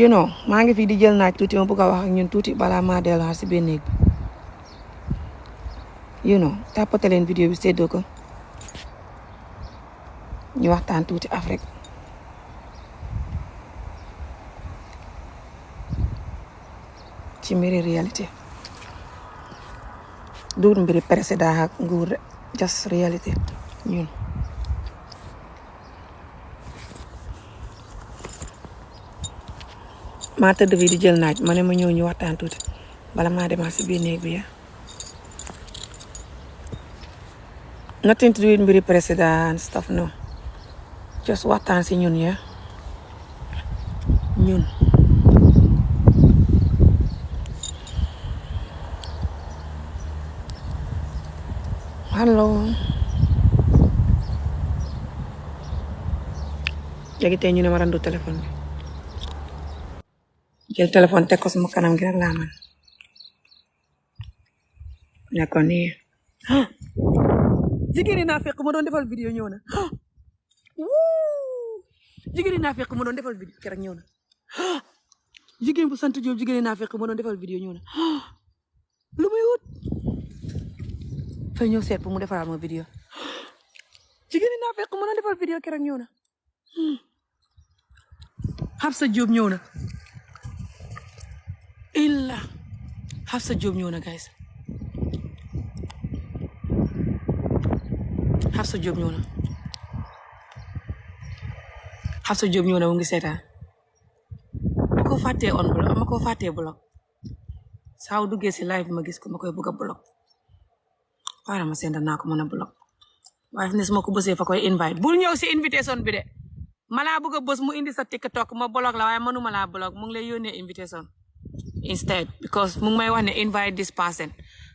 maa ngi fii di jël naaj tuuti ma bëgg a wax ak ñun tuuti balaa maa delluwaat si biir néeg bi tàppate leen vidéo bi séddoo ko ñu waxtaan tuuti Afrique ci mbiri réalité duur mbiri président ak nguur just réalité ñun maa tëdd fii di jël naaj ma ne ma ñëw ñu waxtaan tuuti bala maa demaat si biir néeg bi ya nothing to do with mbiri président and stuff no just waxtaan si ñun ya ñun allo léegi tey ñu ne ma randu téléphone bi jël téléphone teg ko sama kanam gi rek laa man ne ko nii jigéen naa fekk ma doon defal vidéo ñëw na jigéen naa fekk ma doon defal vidéo keroog ñëw na jigéen bu sant Diop jigéen naa fekk ma doon defal vidéo ñëw na lu muy wut fay ñëw seet pour mu defaral ma vidéo jigéen naa fekk ma doon defal vidéo keroog ñëw na Hafsa Diop ñëw na illa Hafsa Diop ñëw na guys Hafsa Diop ñëw na Hafsa Diop ñëw na mu ngi seetaan ma ko fàttee on block ma ko fàttee block saa wu duggee si live ma gis ko ma koy bëgg a block waaye ma senda naa ko mën a block waaye fi ne su ma ko bësee fa koy invite bul ñëw si invitation bi de ma laa bëgg a bës mu indi sa TikTok ma block la waaye mënuma laa block mu ngi lay yónnee invitation instead because mu ngi may wax ne invite this person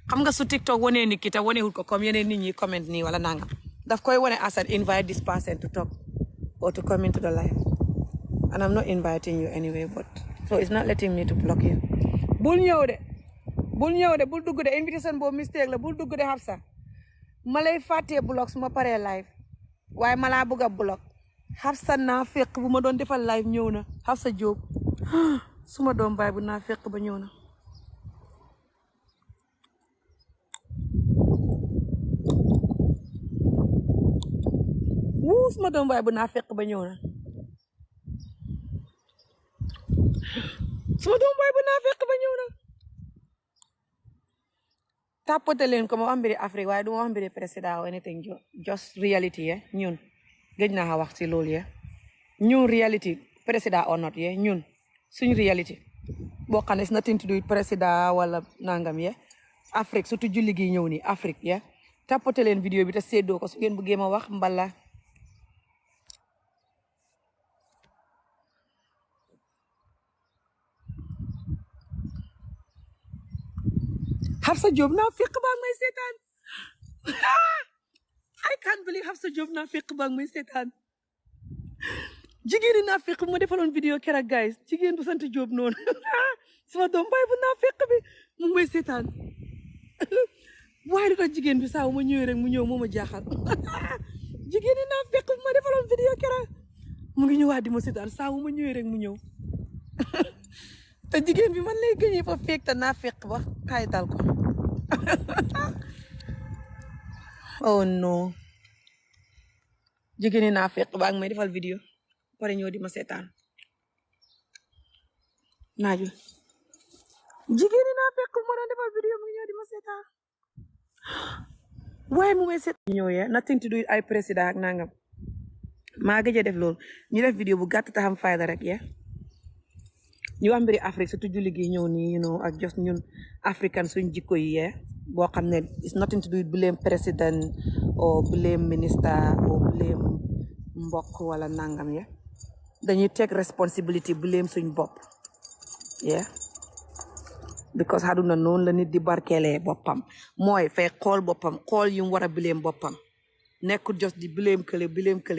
xam nga su TikTok wanee nit ki te wanewul ko comme yeneen nit ñi comment nii wala nangam daf koy wane as an invite this person to talk or to come into the live and I'm not inviting you anyway but so it's not letting me to block you bul ñëw de bul dugg de invitation boobu mistake la bul dugg de Hafsa ma lay fàttee block su ma paree live waaye ma laa bëgg a block Hafsa naa fekk bu ma doon defal live ñëw na Hafsa Diop suma doom baay bu naa fekk ba ñëw na suma doom baay bu naa fekk ba ñëw na suma doom baay bu naa fekk ba ñëw na tàppate leen ko ma wax mbiri Afrique waaye du ma wax mbiri président or anything just reality ye ñun gëj naa wax ci loolu ye ñun reality président or not ye ñun suñ reality boo xam ne is nothing to do with président wala nangam ye Afrique surtout julli gi ñëw nii Afrique ye tàppate leen vidéo bi te séddoo ko su ngeen bëggee ma wax mbala Hafsa Diop naa fekk baa may seetaan I can't believe Hafsa Diop naa fekk baa may seetaan jigéen ñi naa fekk ma defaloon vidéo keroog guys jigéen bu sant Diop noonu sama doom baay bu naa fekk bi mu may seetaan waaye du tax jigéen bi saa ma ñëwee rek mu ñëw moo ma jaaxal jigéen ñi naa fekk ma defaloon vidéo keroog mu ngi ñëwaat di ma seetaan saa ma ñëwee rek mu ñëw te jigéen bi man lay gëñee fa fekk te naa fekk ba kaay dal ko oh non jigéen ñi naa fekk ba ak may defal vidéo pare ñëw di ma seetaan naaju jigéen ñi naa fekk ma doon defal vidéo mu ngi ñëw di ma seetaan waaye mu may seet ñëw ya nothing to do with ay président ak nangam maa gëj a def loolu ñu def vidéo bu gàtt te xam fayda rek ya ñu wax mbiri Afrique surtout julli gi ñëw nii ak just ñun africain suñ jikko yi yee boo xam ne it's nothing to do with blame président or blame minister or blame mbokk wala nangam ya dañuy take responsibility blame suñ bopp yeah because àdduna noonu la nit di barkeelee boppam mooy fay xool boppam xool yu mu war a blame boppam nekkul just di blame kële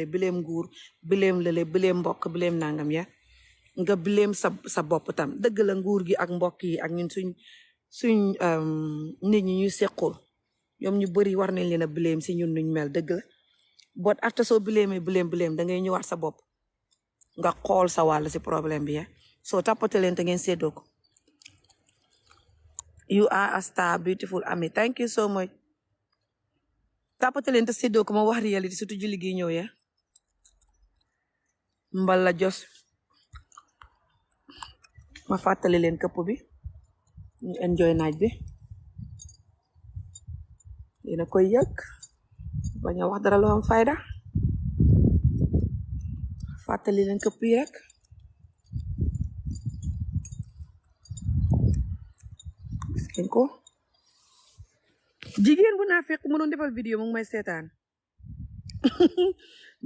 blame nguur blame lële blame mbokk blame nangam ya nga blame sa bopp tam dëgg la nguur gi ak mbokk yi ak ñun suñ nit ñi ñuy sequl ñoom ñu bëri war nañ leen a blame si ñun nuñ mel dëgg la but after soo blame da ngay ñëwaat sa bopp nga xool sa wàll si problème bi ya so tapote leen te ngeen séddoo ko. You are a star, beautiful Ami. Thank you so much. Tapote leen te séddoo ko ma wax reality surtout julli gi ñëw ya. Mbala jos ma fàttali leen këpp bi ñu enjoy naaj bi dina koy yëg bañ a wax dara loo am fayda fàttali leen këpp yi rek gis ngeen ko jigéen bu naa fekk mënoon defal vidéo mu ngi may seetaan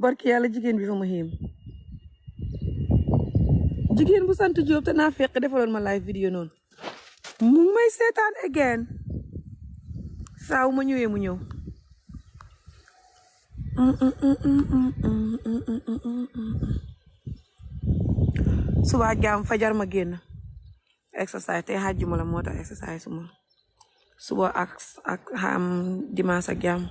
barki yàlla jigéen bi fa ma xiim jigéen bu sant Jóob te naa fekk defaloon ma live vidéo noonu mu ngi may seetaan again saa ma ñëwee mu ñëw suba jaam fajar ma génn exercise te xaajuma la moo tax exercise suma suba ak xam dimanche ak jaam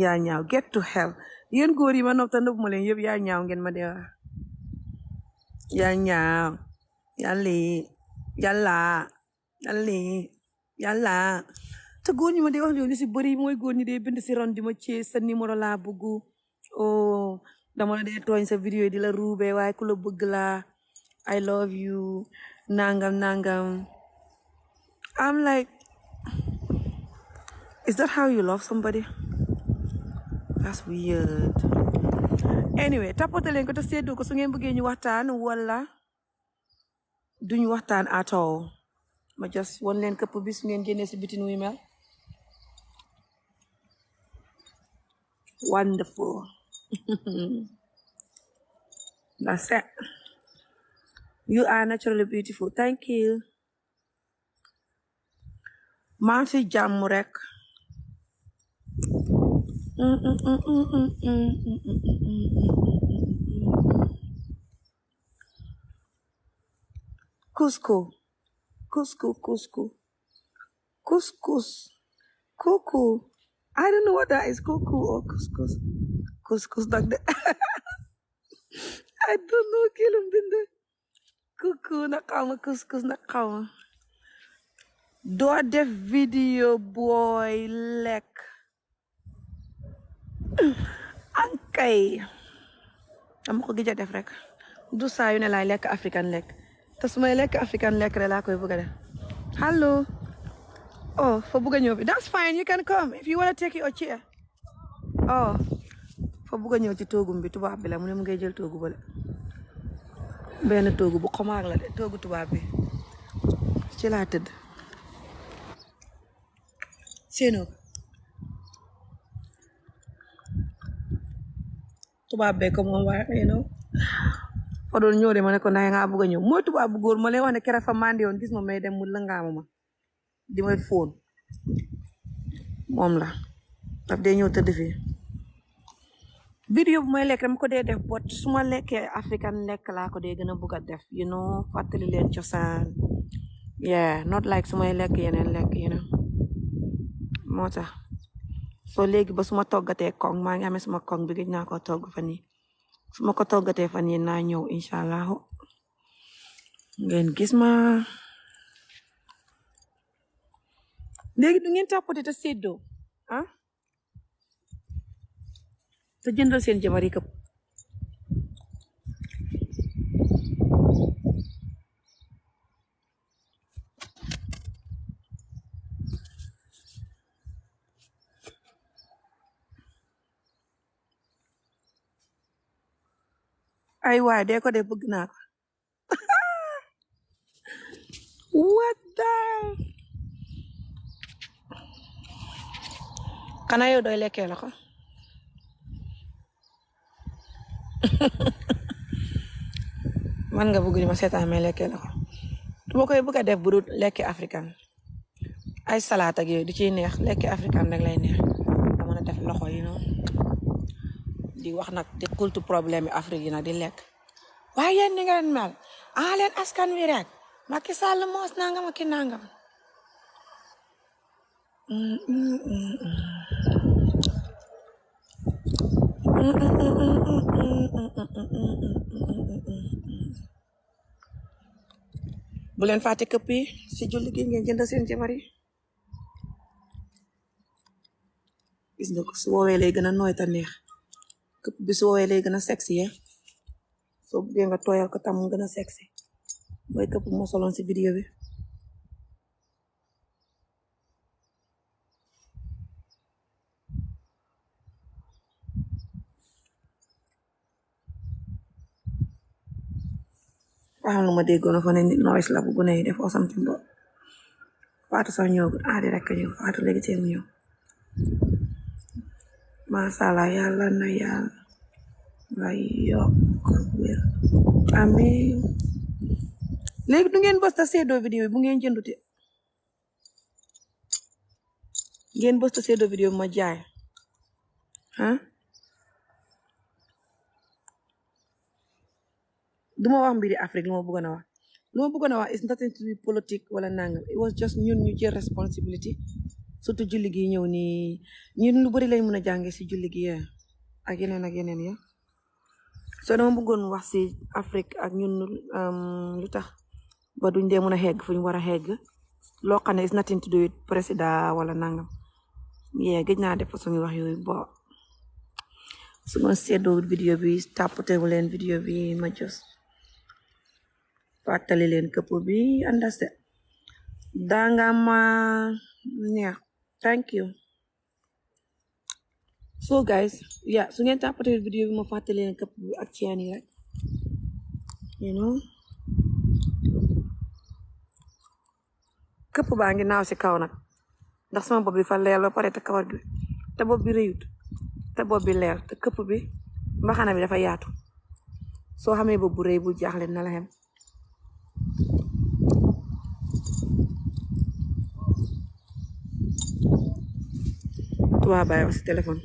yaa ñaaw get to hell yéen góor yi ma nopp te nëbb ma leen yëpp yaa ñaaw ngeen ma dee wax yaa ñaaw yàlla te góor ñi ma dee wax loolu si bëri mooy góor ñi dee bind si ron di ma ci sa numéro laa bëgg oh dama la dee tooñ sa vidéo di la ruube waaye ku la bëgg laa I love you nangam I'm like is that how you love somebody that's weird anyway tapote leen ko te seddoo ko su ngeen bëggee ñu waxtaan wala duñu waxtaan at all ma just won leen këpp bi su ngeen génnee si biti nuy mel wonderful that's it you are naturally beautiful thank you maa fi jàmm rek couscous cuckoo I don't know what that is cuckoo or couscous nag de I don't know kilum bind cuckoo na xawma couscous na xawma doo def vidéo booy lekk ankay dama ko gëj a def rek du saa yu ne laay lekk african lekk te su may lekk african lekk rek laa koy bëgg a def hello oh fa bëgg a ñëw bi that's fine you can come if you want to take your chair oh fa bëgg a ñëw ci toogum bi tubaab bi la mu ne mu ngay jël toogu bale benn toogu bu xomaag la de toogu tubaab bi ci laa tëdd seeno tubaab bee ko moom waaye you know fa doon ñëw de ma ne ko ndax nga bëgg a ñëw mooy tubaab bu góor ma leen wax ne keroog fa mandi woon gis ma may dem mu lëngaama ma di may fóon moom la daf dee ñëw tëdd fii vidéo bu may lekk dama ko dee def bot su ma lekkee african lekk laa ko dee gën a bëgg a def you know fàttali leen cosaan yeah not like su may lekk yeneen lekk you know moo tax soo léegi ba su ma toggatee koŋ maa ngi amee suma koŋ bi gëj naa ko togg fan yi su ma ko toggatee fan yi naa ñëw incha allahu ngeen gis ma léegi du ngeen tapoté te séddoo ah te jëndal seen jabar yi këpp ay waay dee ko de bëgg naa ko what the xanaa yow doy lekkee la ko man nga bëgg ni ma seetaan may lekkee la ko du ma koy bëgg a def bu dul lekki africain ay salaat ak yooyu di ciy neex lekki africain rek lay neex da mën a def loxo yi noonu di wax nag di kultu problème yi Afrique yi nag di lekk waaye yéen ni ngeen mel leen askan wi rek Macky Sall moos nangam ak ki nangam bu leen fàtte këpp yi si julli gi ngeen jënd seen jabar yi gis nga ko su woowee lay gën a nooy ta neex këpp bi su woowee lay gën a sexy ya soo buggee nga tooyal ko tam mu gën a sexy mooy këpp moo soloon si vidéo bi waxam lu ma déggoon fa ne noise la bu gune yi def or something but Fatou sax ñëw aadi rek ñëw Fatou léegi tee mu ñëw masala yàlla na yàlla yokk wér amiin léegi du ngeen bës ta seedoo vidéo bi bu ngeen jëndute ngeen bës ta seedoo vidéo bi ma jaay duma wax mbiri Afrique lu ma bëggoon a wax is nothing to do politique wala nangam it was just ñun ñu jël responsibility surtout julli gi ñëw nii ñun lu bari lañ mën a jànge si julli gi ak yeneen ya so dama bëggoon wax si Afrique ak ñun lu tax ba duñ dee mën a xegg fu ñu war a xegg loo xam ne is nothing to do with président wala nangam gëj naa def façon wax yooyu bo su ma seddoo vidéo bi tàppatewu leen vidéo bi ma jos fàttali leen këpp bi andaste danga ma neex thank you so guys su ngeen tàppatewu vidéo bi ma fàttali leen këpp bi ak ceen yi rek këpp baa ngi naaw si kaw nag ndax sama bopp bi fa leer ba pare te kawar gi te bopp bi rëyut te bopp bi leer te këpp bi mbaxana bi dafa yaatu soo xamee bopp bu rëy bul jaaxle na la xem tubaab bàyyi wax si téléphone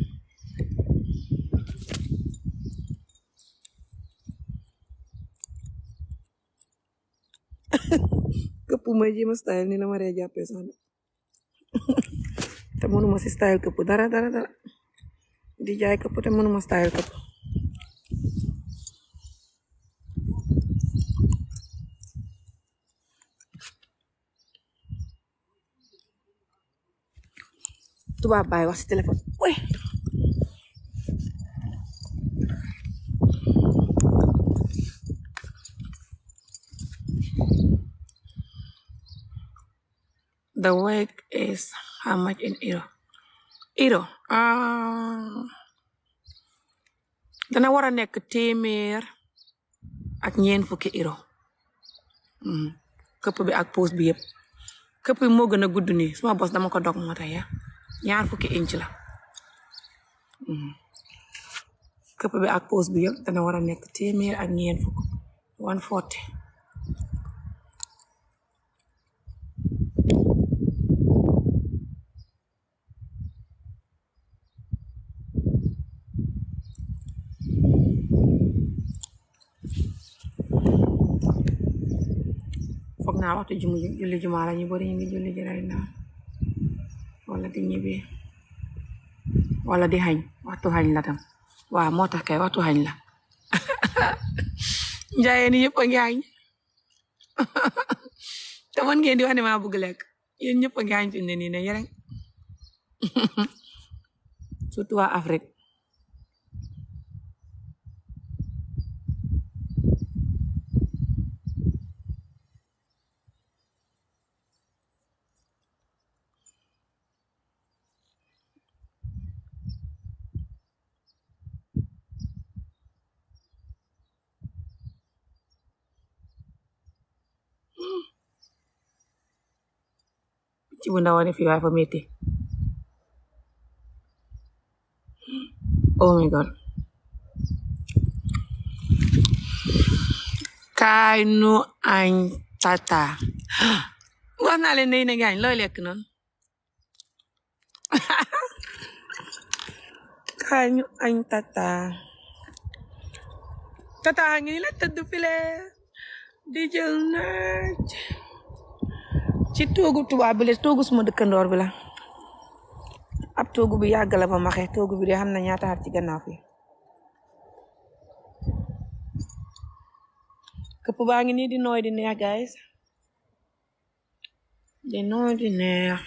këpp may jéema style ni la ma ree jàppee sax te mënuma si style këpp dara di jaay këpp te mënuma style këpp tubaab bàyyi wax si téléphone we the work is how much in euro dana war a nekk 100 ak €ñeent këpp bi ak pose bi yëpp këpp bi moo gën a gudd nii suma bos dama ko dog moo tax $20 la këpp bi ak pose bi yëpp dana war a nekk 100 ak $40 140 foog naa waxtu julli jumaa la ñu bari ñu ngi julli ji right now wala di ñibbi wala di xañ waxtu xañ la tam waaw moo tax kay waxtu xañ la njaayeen ni yëpp a ngi xañ te man ngeen di wax ne maa bëgg lekk yéen ñëpp a ngi xañ fi ne nii ne yereng surtout waa Afrique ci bu ndaw ne fii waaye fa metti oh my god kaay nu añ tata wax naa leen ne gaañ looy lekk noonu kaay ñu añ tata ngi ni la tëdd file di jël naaj ci toogu tubaab bi la toogu suma dëkkandoor bi la ab toogu bi yàgg la ba maxe toogu bi de xam na ñaata at ci gannaaw fi këpp baa ngi nii di nooy di neex guys di noo di neex.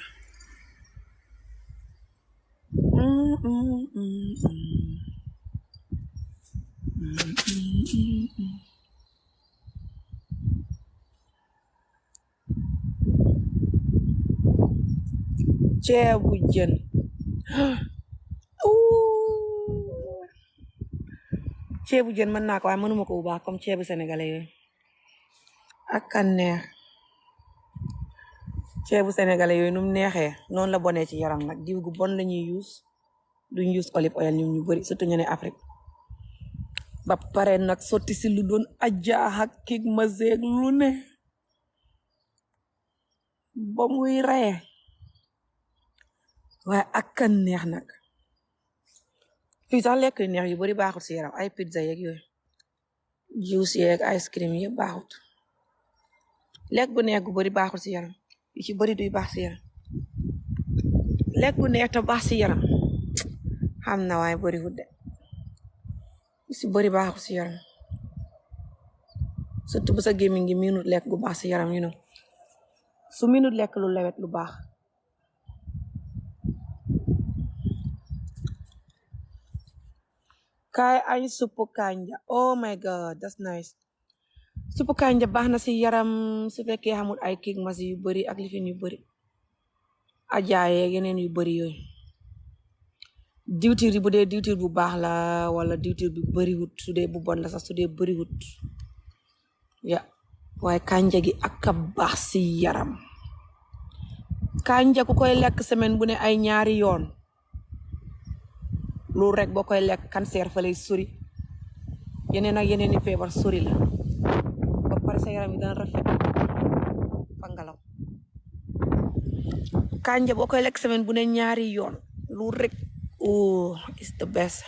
Ceebu jën. Ceebu jën mën naa ko waaye mënuma ko bu baax comme ceebu sénégalais yooyu ak kan neex. ceebu sénégalais yooyu nu mu neexee noonu la bonee ci yaram nag diw gu bon la ñuy use duñ use olive oil ñun ñu bëri surtout ñu ne Afrique ba pare nag sotti si lu doon ajaax ak kig maseeg lu ne ba muy reye waaye ak kan neex nag fii sax lekk yu neex yu bari baaxut si yaram ay pizza yeeg yooyu juice yeeg ice cream yëpp baaxut lekk bu neex gu bari baaxut si yaram yu ci bari duy baax si yaram lekk bu neex te baax si yaram xam na waaye bari wut de yu si bari baaxut si yaram surtout bu sa gémmiñ ngi minute lekk gu baax si yaram you know su minute lekk lu lewet lu baax kaay ay suppu kanja oh my god that's nice suppu kanja baax na si yaram su fekkee xamul ay kick masi yu bari ak lifin yu bari ajaaye yeneen yu bari yooyu diwtiir yi bu dee diwtiir bu baax la wala diwtiir bu bari wut su dee bu bon la sax su dee bari wut ya waaye kanja gi ak a baax si yaram kanja ku koy lekk semaine bu ne ay ñaari yoon loolu rek boo koy lekk cancer fa lay sori yeneen ak yeneen i feebar sori la ba pare sa yaram yi dana rafet fa ngelaw kanja boo koy lekk semaine bu ne ñaari yoon loolu rek oh is the best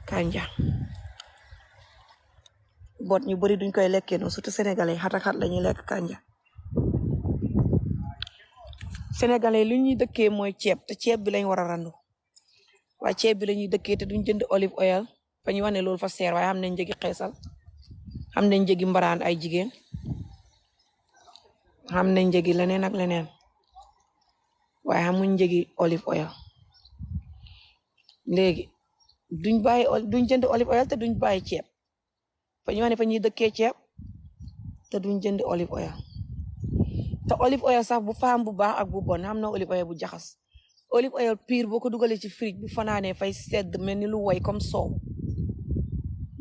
kanja boot ñu bari duñ koy lekkee noonu surtout sénégalais xat ak xat la ñuy lekk kanja sénégalais lu ñuy dëkkee mooy ceeb te ceeb bi lañ war a randu waaye ceeb bi la ñuy dëkkee te duñ jënd olive oil fa ñu wax ne loolu fa seer waaye xam nañ njëgi xeesal xam nañ njëgi mbaraan ay jigéen xam nañ njëgi leneen ak leneen waaye xamuñ njëgi olive oil léegi duñ jënd olive oil te duñ bàyyi ceeb fa ñu wax ne fa ñuy dëkkee ceeb te duñ jënd olive oil te olive oil sax bu faam bu baax ak bu bon xam na olive oil bu jaxas olive oil pire boo ko dugalee ci fridge bu fanaanee fay sedd mel ni lu woy comme soow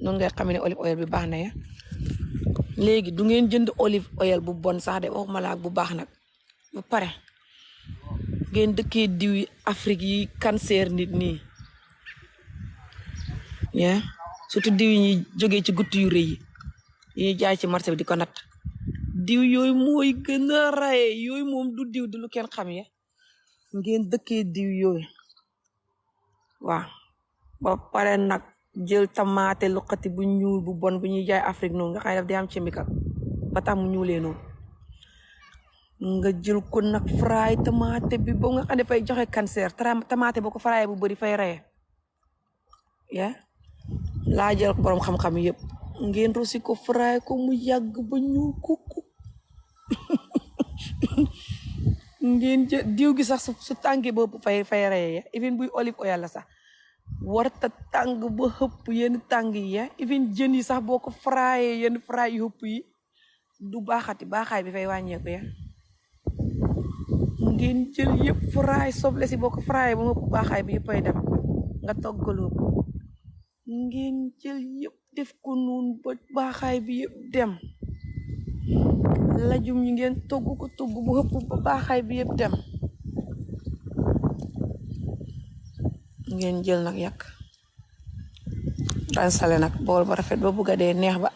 noonu ngay xam ne olive oil bi baax na ya léegi du ngeen jënd olive oil bu bon sax de waxuma la ak bu baax nag ba pare ngeen dëkkee diw yi Afrique yi cancer nit nii ya surtout diw yi ñuy jógee ci gutt yu rëy yi ñuy jaay ci marché bi di ko natt diw yooyu mooy gën a raye yooyu moom du diw di lu kenn xam ya ngeen dëkkee diw yooyu waaw ba pare nag jël tamaate luqati bu ñuul bu bon bu ñuy jaay Afrique noonu nga xam ne daf di am chimical ba tax mu ñuulee noonu nga jël ko nag fry tamaate bi ba nga xam ne fay joxe cancer tamaate boo ko fry bu bari fay reye ya laa jël borom xam-xam yëpp ngeen rosi ko fry ko mu yàgg ba ñuul kukku ngeen jël diw gi sax su tàngee ba fay reye ya even buy olive oil la sax warta tàng ba xëpp yenn tàng yi ya even jën yi sax boo ko frayee yenn fray yu xëpp yi du baaxati baaxaay bi fay wàññeeku ya ngeen jël yëpp fray soble si boo ko frayee ba xëpp baaxaay bi yëpp ay dem nga toggaloo ko ngeen jël yëpp def ko noonu ba baaxaay bi yëpp dem lajum ñu ngeen togg ko togg bu xëpp ba baaxaay bi yëpp dem ngeen jël nag yàq ransale nag bool ba rafet ba bugga dee neex ba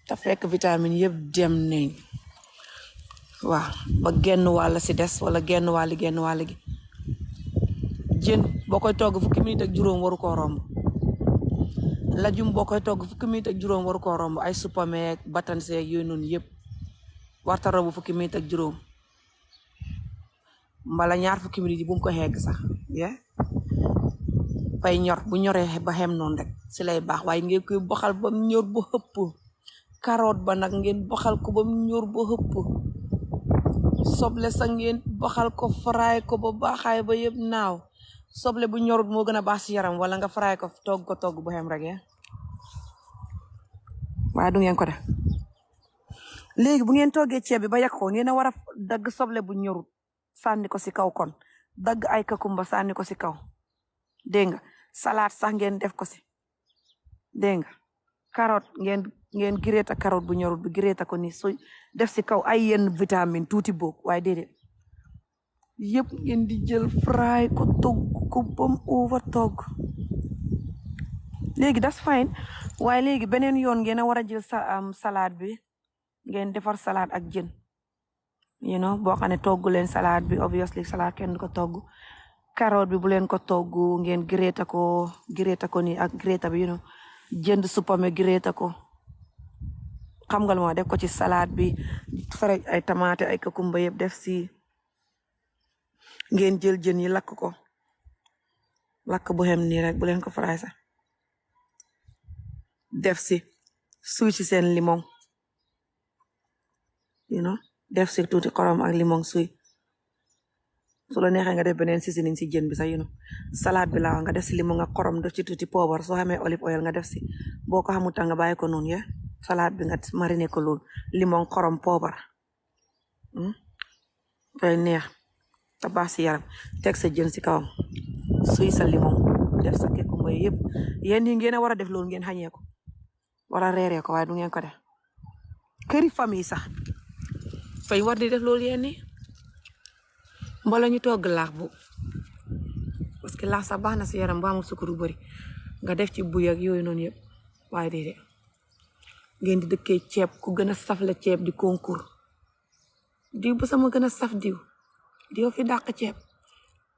te fekk vitamine yëpp dem nañ waaw ba genn wàll si des wala genn wàll gi jën boo koy togg fukki minute ak juróom waru koo romb lajum boo koy togg fukki minute ak juróom waru koo romb ay supame ak batanse ak yooyu noonu yëpp warta romb fukki minute ak juróom mbala ñaar fukki minute yi bu mu ko xeeg sax ya fay ñor bu ñoree ba xem noonu rek si lay baax waaye ngeen koy baxal ba ñor ba xëpp carotte ba nag ngeen baxal ko ba ñor ba xëpp soble sa ngeen baxal ko fry ko ba baaxaay ba yëpp naaw soble bu ñorut moo gën a baax si yaram wala nga fry ko togg bu xem rek ya waaye du ngeen ko def léegi bu ngeen toggee ceeb bi ba yàq ko ngeen a war a dagg soble bu ñorut sànni ko si kaw kon dagg ay kakumba sànni ko si kaw dégg nga salade sax ngeen def ko si dégg nga carotte ngeen gireeta carotte bu ñorut bi gireeta ko ni su def si kaw ay yenn vitamine tuuti boog waaye déedéet yëpp ngeen di jël fry ko togg ko bam over togg léegi that's fine waaye léegi beneen yoon ngeen a war a jël salade bi ngeen defar salade ak jën you know boo xam ne togg leen salade bi obviously salade kenn du ko togg carotte bi bu leen ko togg ngeen gireeta ko ni ak gireeta bi you know jënd supame gireeta ko xam nga lu ma def ko ci salade bi fere ay tomate ay kakumba yëpp def si ngeen jël jën yi lakk ko lakk bu xem nii rek bu leen ko fry sax def si suy ci seen limon you know def si tuuti xorom ak limon suy su la neexee nga def beneen seasoning si jën bi sax you know salade bi laa nga def si limon ak xorom def ci tuuti poobar soo xamee olive oil nga def si boo ko xamuta nga bàyyi ko noonu ya salade bi nga mariner ko loolu limon xorom poobar day neex te baax si yaram teg sa jën si kawam suy sa limon def sa kekumba yëpp yéen yi ngeen a war a def loolu ngeen xañee ko war a reeree ko waaye du ngeen ko def këri famille sax fay war di def loolu yéen ni mbala ñu togg laax bu parce que laax sax baax na si yaram bu amul sukkur bu bari nga def ci buy ak yooyu noonu yëpp waaye déedéet ngeen di dëkkee ceeb ku gën a saf la ceeb di concours diw bu sama gën a saf diw fi dàq ceeb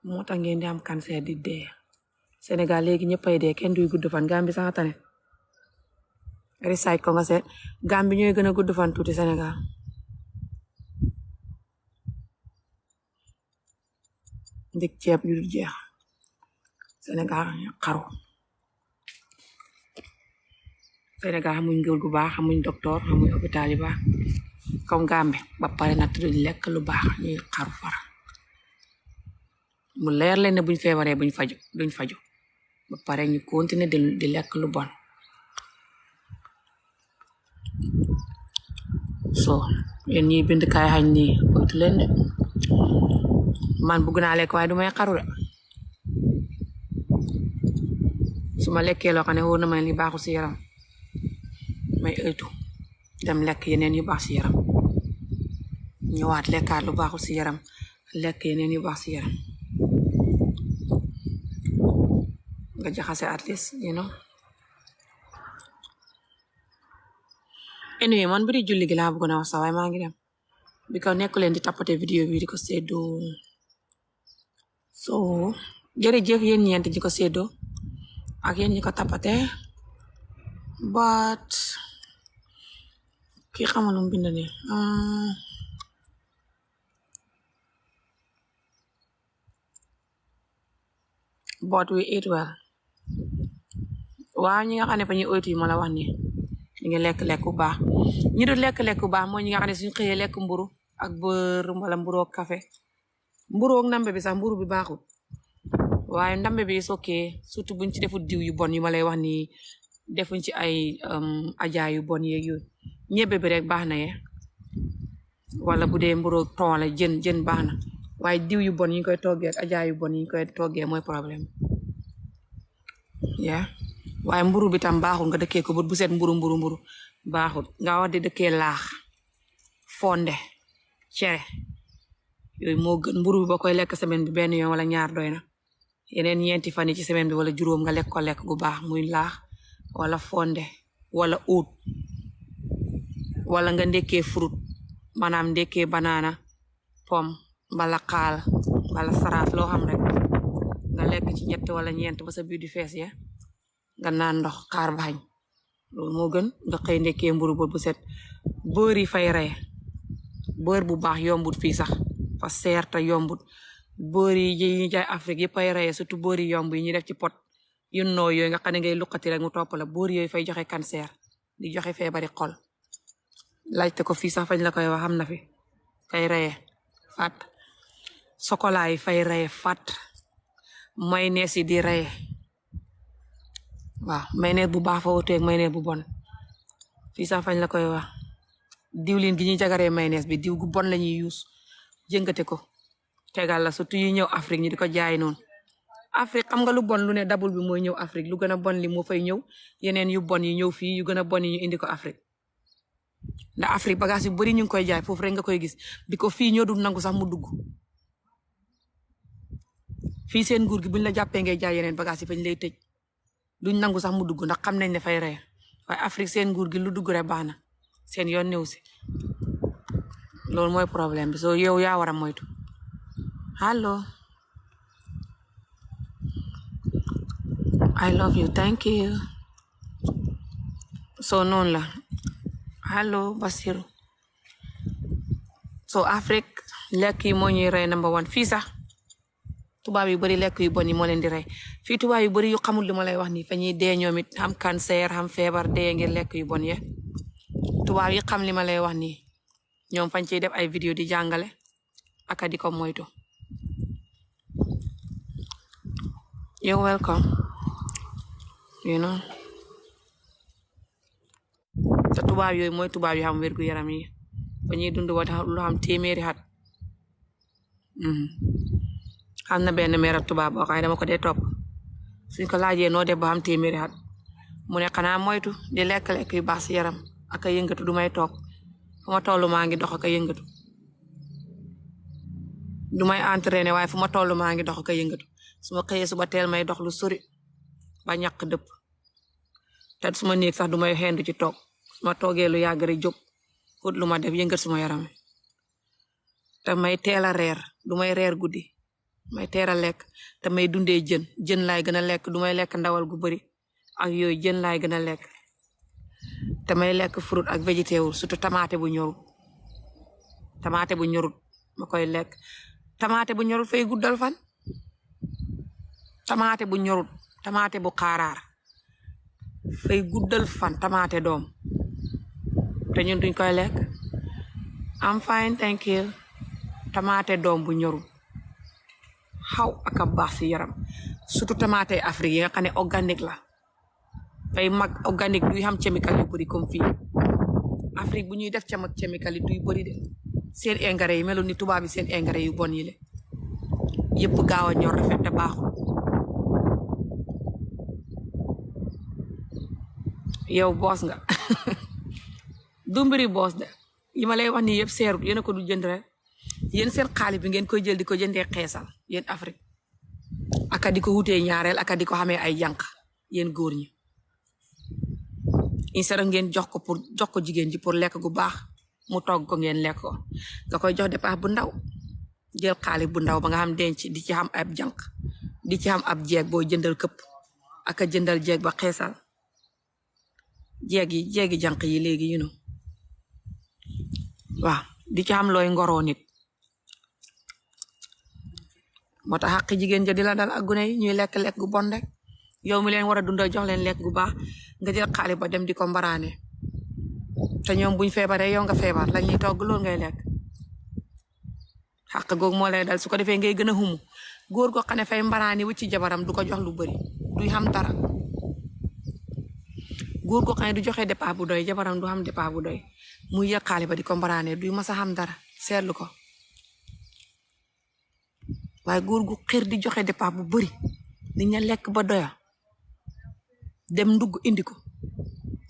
moo tax ngeen di am cancer di dee Sénégal léegi ñëppay dee kenn duy gudd fan Gambie sax tane recycle ko nga seet Gambie ñooy gën a gudd fan tuuti Sénégal ndik ceeb yu dul jeex Sénégal xaru Sénégal xamuñ ngéwul gu baax xamuñ docteur xamuñ hôpital yu baax comme Gambie ba pare na duñ lekk lu baax ñuy xaru fara mu leer leen ne buñ feebaree duñ faju ba pare ñu continuer di lekk lu bon so yéen ñi bind kaay xañ nii boytu leen de man bëgg naa lekk waaye du may xaru de su ma lekkee loo xam ne wóor na ma li baaxul si yaram may ëytu dem lekk yeneen yu baax si yaram ñëwaat lekkaat lu baaxul si yaram lekk yeneen yu baax si yaram nga jaxase at least you know anyway man biri julli gi laa bëggoon a wax sax waaye maa ngi dem because nekku leen di tapoter vidéo bi di ko séddoo so jërëjëf yéen ñeent ñi ko séddoo ak yéen ñi ko tapate but kii xamalum bind ne but we eat well waaw ñi nga xam ne fa ñuy oytu yi ma la wax ni ñi ngi lekk-lekk bu baax ñi du lekk-lekk bu baax mooy ñi nga xam ne suñu xëyee lekk mburu ak beurre wala mburu ak café mburu ak ndambe bi sax mburu bi baaxul waaye ndambe bi sookee surtout buñ ci defut diw yu bon yu ma lay wax ni defuñ ci ay ajaay yu bon yeeg yooyu ñebbe bi rek baax na ye wala bu dee mburu ton la jën baax na waaye diw yu bon yi ñu koy toggee ak ajaay yu bon yi ñu koy toggee mooy problème ya waaye mburu bi tam baaxul nga dëkkee ko bu set mburu baaxul nga wax di dëkkee laax fonde cere yooyu moo gën mburu bi boo koy lekk semaine bi benn yoon wala ñaar doy na yeneen ñeenti fan yi ci semaine bi wala juróom nga lekk ko lekk gu baax muy laax wala fonde wala oat wala nga ndekkee fruit maanaam ndekkee banana pomme mbala xaal wala saraat loo xam rek nga lekk ci ñett wala ñeent ba sa biir di fees ya nga naan ndox xaar baxañ loolu moo gën nga xëy ndekkee mburu bu set beurre yi fay rey beurre bu baax yombut fii sax fa seer te yombut beurre yi ñu jaay Afrique yëpp ay rey surtout beurre yi yomb yi ñu def ci pot yu noo yooyu nga xam ne ngay luqati rek mu topp la beurre yooyu fay joxe cancer di joxe feebari xol laajte ko fii sax fañ la koy wax xam na fi kay reye fat chocolat yi fay reye fat mayonnaise yi di reye waaw mayonnaise bu baax fa wuteeg mayonnaise bu bon fii sax fañ la koy wax diwlin gi ñuy jagaree mayonnaise bi diw gu bon la ñuy use jëngate ko tegal la surtout yi ñëw Afrique ñi di ko jaay noonu Afrique xam nga lu bon lu ne dabul bi mooy ñëw Afrique lu gën a bon li moo fay ñëw yeneen yu bon yi ñëw fii yu gën a bon yi ñu indi ko Afrique ndax Afrique bagage yu bari ñu ngi koy jaay foofu rek nga koy gis bi ko fii ñoo dul nangu sax mu dugg fii seen nguur gi buñ la jàppee ngay jaay yeneen bagage yi fañ lay tëj duñ nangu sax mu dugg ndax xam nañ ne fay rey waaye Afrique seen nguur gi lu dugg rek baax na seen yoon néew si loolu mooy problème bi soo yow yaa war a moytu allo I love you thank you so noonu la allo Basiru so Afrique lekk yi moo ñuy rey number one fii sax tubaab yu bari lekk yu bon yi moo leen di rey fii tubaab yu bari yu xamul li ma lay wax nii fa ñuy dee ñoom it xam cancer xam feebar dee ngir lekk yu bon ye tubaab yi xam li ma lay wax nii ñoom fañ ciy def ay vidéo di jàngale aka di ko moytu you're welcome te tubaab yooyu mooy tubaab yu xam wérgu yaram yi fa ñuy dund wa lu xam téeméeri at xam na benn meerab tubaab boo xam dama ko dee topp suñ ko laajee noo def ba xam téeméeri at mu ne xanaa moytu di lekk-lekk yu baax si yaram ak a yëngatu du may toog fu ma toll maa ngi dox ak a yëngatu du may entraîné waaye fu ma toll maa ngi dox ak a yëngatu su ma xëyee suba teel may dox lu sori ba ñàkk dëpp te su ma néeg sax du may xendu ci toog su ma toogee lu yàgg rek jóg ut lu ma def yëngat suma yaram te may teel a reer du may reer guddi may teel a lekk te may dundee jën laay gën a lekk du may lekk ndawal gu bari ak yooyu jën laay gën a lekk te may lekk fruit ak végétaux surtout tamaate bu ñorut ma koy lekk tamaate bu ñorut fay guddal fan tamaate bu ñorut tamaate bu xaaraar fay guddal fan tamaate doom te ñun duñ koy lekk I'm fine thank you tamaate doom bu ñorut xaw ak a baax si yaram surtout tamaate Afrique yi nga xam ne organique la fay mag organique duy xam chemical yu bari comme fii Afrique bu ñuy def chemical yi duy bari de seen engrais yi melu ni tubaab yi seen engrais yu bon yi le yëpp gaaw a ñor rafet te baaxul yow boos nga du mbiri boos de yi ma lay wax nii yëpp seerut yéen a ko du jënd rek yéen seen xaalis bi ngeen koy jël di ko jëndee xeesal yéen Afrique aka di ko wutee ñaareel aka di ko xamee ay jànq yéen góor ñi instead ngeen jox ko jigéen ji pour lekk gu baax mu togg ko ngeen lekk ko nga koy jox dépense bu ndaw jël xaalis bu ndaw ba nga xam denc di ci xam ab jànq di ci xam ab jeeg boo jëndal këpp aka jëndal jeeg ba xeesal jeegi jànq yi léegi waaw di ci xam looy ngoroo nit moo tax xaqi jigéen ja di la dal ak gune yi ñuy lekk-lekk gu bon rek yow mi leen war a dundal jox leen lekk gu baax nga jël xaalis ba dem di ko mbaraane te ñoom buñ feebaree yow nga feebar lañ ñuy togg loolu ngay lekk xaq googu moo lay dal su ko defee ngay gën a xumu góor goo xam ne fay mbaraani wu ci jabaram du ko jox lu bari duy xam dara góor goo xam ne du joxe dépense bu doy jabaram du xam dépense bu doy muy yëg xaalis ba di ko mbaraane duy masa xam dara seetlu ko waaye góor gu xër di joxe dépense bu bari nit ña lekk ba doya dem ndugg indi ko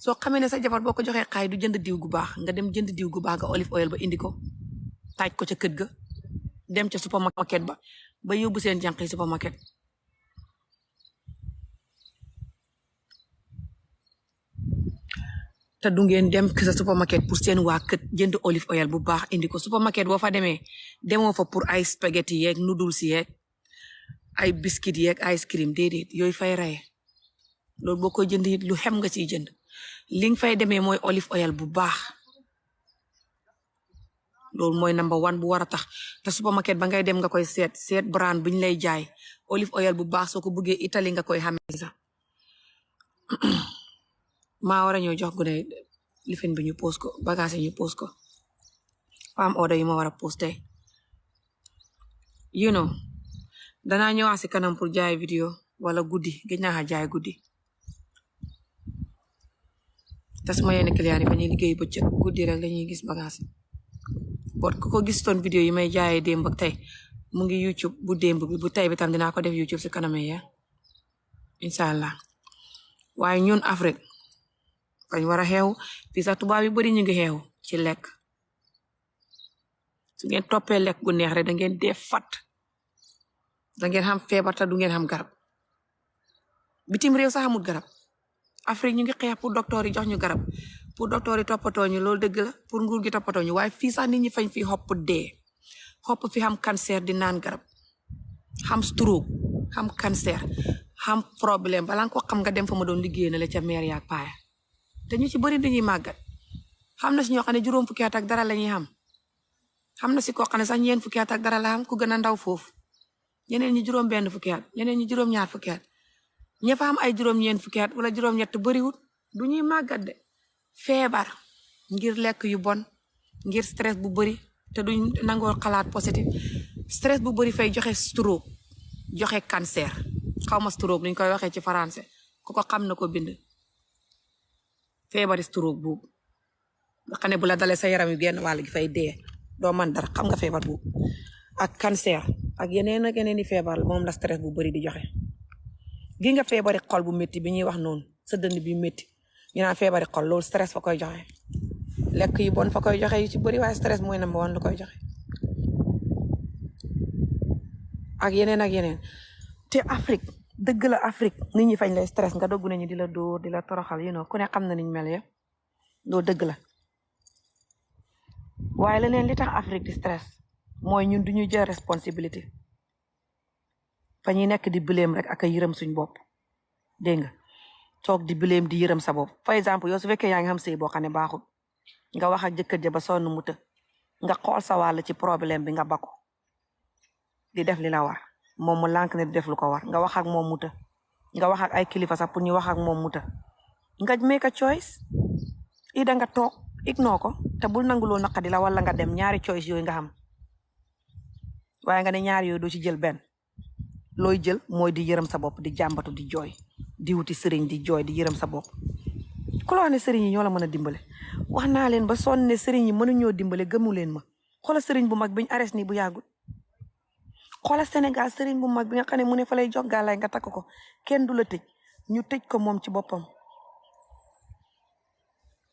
soo xamee ne sa jabar boo ko joxee xaay du jënd diw gu baax nga dem jënd diw gu baax nga olive oil ba indi ko taaj ko ca kët ga dem ca supermarket ba yóbbu seen jànq yi supermarket te du ngeen dem sa supermarket pour seen waa kët jënd olive oil bu baax indi ko supermarket boo fa demee demoo fa pour ay spaghetti yeeg noodles yeeg ay biscuit yeeg ice cream déedéet yooyu fay reye loolu boo koy jënd it lu xem nga ciy jënd li nga fay demee mooy olive oil bu baax loolu mooy number one bu war a tax te supermarket ba ngay dem nga koy seet brand buñ lay jaay olive oil bu baax soo ko bëggee Italie nga koy xamee sax maa war a ñëw jox gune lifin bi ñu post ko bagage yi ñu post ko fam order yi ma war a post tey you know danaa ñëwaat si kanam pour jaay vidéo wala guddi gëj naa jaay guddi te suma yenn client yi fa ñuy liggéey bëccëg guddi rek lañuy gis bagage bot ku ko gis toon vidéo yi may jaayee démb ak tey mu ngi YouTube bu démb bi bu tey bi tam dinaa ko def YouTube si kanam ya incha allah waaye ñun Afrique fañ war a xeew fii sax tubaab yu bari ñu ngi xeew ci lekk su ngeen toppee lekk gu neex rek da ngeen dee fat da ngeen xam feebar te du ngeen xam garab bitim réew sax amul garab Afrique ñu ngi xeex pour docteur yi jox ñu garab pour docteur yi toppatoo ñu loolu dëgg la pour nguur gi toppatoo ñu waaye fii sax nit ñi fañ fi xopp dee xopp fi xam cancer di naan garab xam stroke xam cancer xam problème balaa nga ko xam nga dem fa ma doon liggéey na la ca meer yaak paaya te ñu ci bëri dañuy màggat xam na si ñoo xam ne juróom fukki at ak dara la ñuy xam na si koo xam ne sax ñeen fukki at ak dara la xam ku gën a ndaw foofu ñeneen ñi juróom benn fukki at ñeneen ñi juróom ñaar fukki at ña fa am ay juróom ñeen fukki at wala juróom ñett bëriwut du ñuy màggat de feebar ngir lekk yu bon ngir stress bu bëri te duñ nangoo xalaat positif stress bu bëri fay joxe stroke joxe cancer xaw ma stroke nuñ koy waxee ci français ku ko xam na ko bind feebari stroke boobu nga xam ne bu la dalee sa yaram yu genn wàll gi fay dee doo man dara xam nga feebar boobu ak cancer ak yeneen ak yeneen i feebar moom la stress bu bëri di joxe gi nga feebari xol bu métti bi ñuy wax noonu sa dënn bi métti ñu naan feebari xol loolu stress fa koy joxe lekk yu bon fa koy joxe yu ci bëri waaye stress mooy number one lu koy joxe ak yeneen te Afrique dëgg la Afrique nit ñi fañ lay stress nga doggu nañu di la dóor di la toroxal ku ne xam na niñ mel ya loolu dëgg la waaye leneen li tax Afrique di stress mooy ñun duñu jël responsabilité fa ñuy nekk di bileem rek ak a yërëm suñ bopp dégg nga toog di bileem di yërëm sa bopp par exemple yow su fekkee yaa ngi xam sëy boo xam ne baaxul nga wax ak jëkkër ja ba sonn mu të nga xool sa wàll ci problème bi nga bako di def li la war moom mu lànk ne di def lu ko war nga wax ak moom mu të nga wax ak ay kilifa sax pour ñu wax ak moom mu të nga make a choice ida nga toog ignore ko te bul nangu loo naqadi la wala nga dem ñaari choice yooyu nga xam waaye nga ne ñaari yooyu doo ci jël benn looy jël mooy di yërëm sa bopp di jàmbatu di jooy di wuti sëriñ di jooy di yërëm sa bopp ku la wax ne sëriñ yi ñoo la mën a dimbale wax naa leen ba sonn ne sëriñ yi mënuñoo dimbale gëmu leen ma xoola sëriñ bu mag biñ arrest nii bu yàggul xoola Sénégal sëriñ bu mag bi nga xam ne mu ne fa lay jox gàllaay nga takk ko kenn du la tëj ñu tëj ko moom ci boppam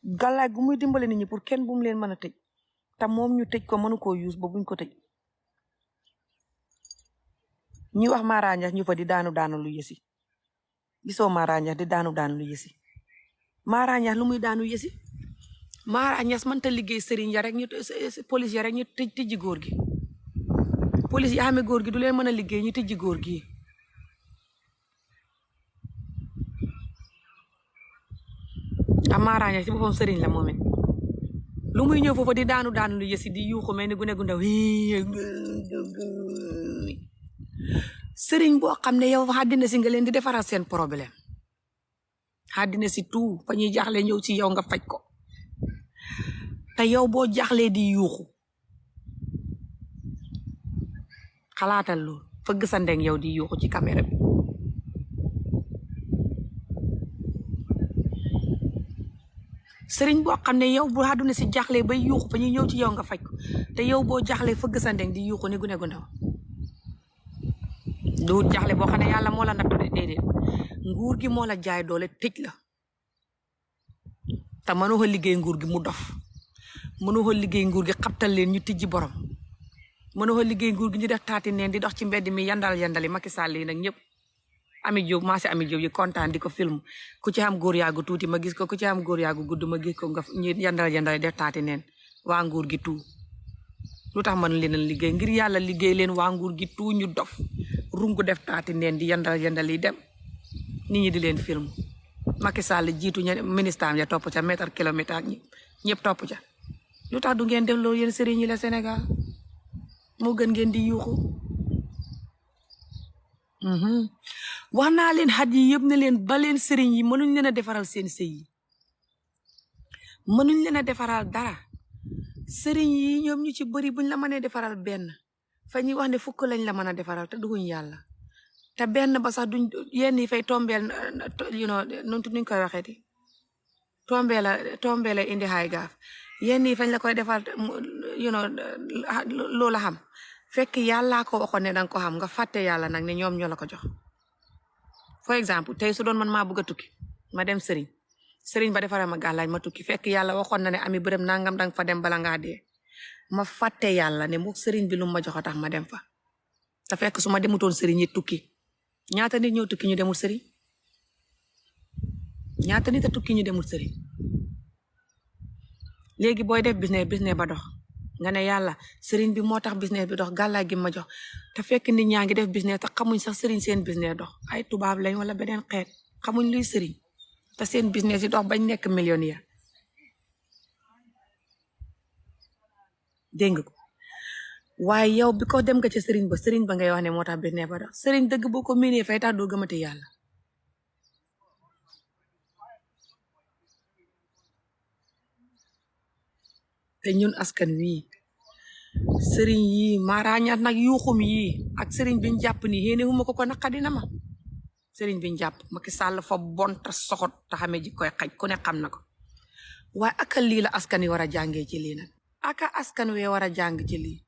gàllaay gu muy dimbale nit ñi pour kenn bu mu leen mën a tëj te moom ñu tëj ko mënu koo use ba buñ ko tëj ñi wax Mara Niass ñu fa di daanu lu yësi gisoo Mara Niass di daanu lu yësi Mara Niass lu muy daanu yësi Mara Niass mënta liggéey sëriñ ya rek ñu police ya rek ñu tëjji góor gi police yi xamee góor gi du leen mën a liggéey ñu tëjji góor gi a Mara Niass ci boppam sëriñ la moom it lu muy ñëw foofa di daanu lu yësi di yuuxu mel ni gune gu ndaw sëriñ boo xam ne yow àddina si nga leen di defaral seen problème àddina si tout fa ñuy jaaxle ñëw ci yow nga faj ko te yow boo jaaxlee di yuuxu xalaatal loolu fëgg sa ndeng yow di yuuxu ci caméra bi sëriñ boo xam ne yow bu àdduna si jaaxlee bay yuuxu fa ñuy ñëw ci yow nga faj ko te yow boo jaaxlee fëgg sa ndeng di yuuxu ni gune gu ndaw du jaaxle boo xam ne yàlla moo la nattu de déedéet nguur gi moo la jaay doole tëj la te mënoo liggéey nguur gi mu dof mënoo liggéey nguur gi xabtal leen ñu tijji borom mënoo liggéey nguur gi ñu def taati neen di dox ci mbedd mi yandali Macky Sall yi nag ñëpp Ami Diop maasi Ami Diop yi kontaan di ko film ku ci am góor yaagu tuuti ma gis ko ku ci am góor yaagu gudd ma gis ko nga ñu yandali def taati neen waa nguur gi tout lu tax mën leen liggéey ngir yàlla liggéey leen waa nguur gi tout ñu dof rungu def taati neen di yandal yi dem nit ñi di leen film Macky Sall jiitu ña ministre am ya topp ca mètre kilomètre ak ñëpp topp ca lu tax du ngeen def loolu yéen sëriñ yi la Sénégal moo gën ngeen di yuuxu wax naa leen xat yi yëpp ne leen ba leen sëriñ yi mënuñ leen a defaral seen sëy yi mënuñ leen a defaral dara sëriñ yi ñoom ñu ci bëri buñ la mënee defaral benn fa ñuy wax ne fukk lañ la mën a defaral te duguñ yàlla te benn ba sax duñ yenn yi fay tombeel nuñ koy waxee di tombee la indi xaay gaaf yenn yi fañ la koy defal loola xam fekk yàllaa ko waxoon ne danga ko xam nga fàtte yàlla nag ne ñoom ñoo la ko jox for exemple tey su doon man maa bëgg a tukki ma dem sëriñ ba defaral ma gàllaaj ma tukki fekk yàlla waxoon na ne ami bërëm nangam danga fa dem bala ngaa dee ma fàtte yàlla ne mu sëriñ bi lu ma jox a tax ma dem fa te fekk su ma demutoon sëriñ yi tukki ñaata nit ñoo tukki ñu demul sëriñ ñaata nit a tukki ñu demul sëriñ léegi booy def business ba dox nga ne yàlla sëriñ bi moo tax business bi dox gàllaay gi ma jox te fekk nit ñaa ngi def business te xamuñ sax sëriñ seen business dox ay tubaab lañ wala beneen xeet xamuñ luy sëriñ te seen business yi dox bañ nekk millionnaire dégg nga ko waaye yow bi ko dem nga ci sëriñ ba ngay wax ne moo tax business ba dox sëriñ dëgg boo ko miinee fay tax doo gëmati yàlla te ñun askan wii sëriñ yii maaraañaat nag yuuxum yii ak sëriñ biñ jàpp ni yéene huma ko naqadina ma sëriñ biñ jàpp Macky Sall fa bon te soxot te xamee ji koy xaj ku ne xam na ko waaye aka lii la askan wi war a jàngee ci lii nag aka askan wee war a jàng ci lii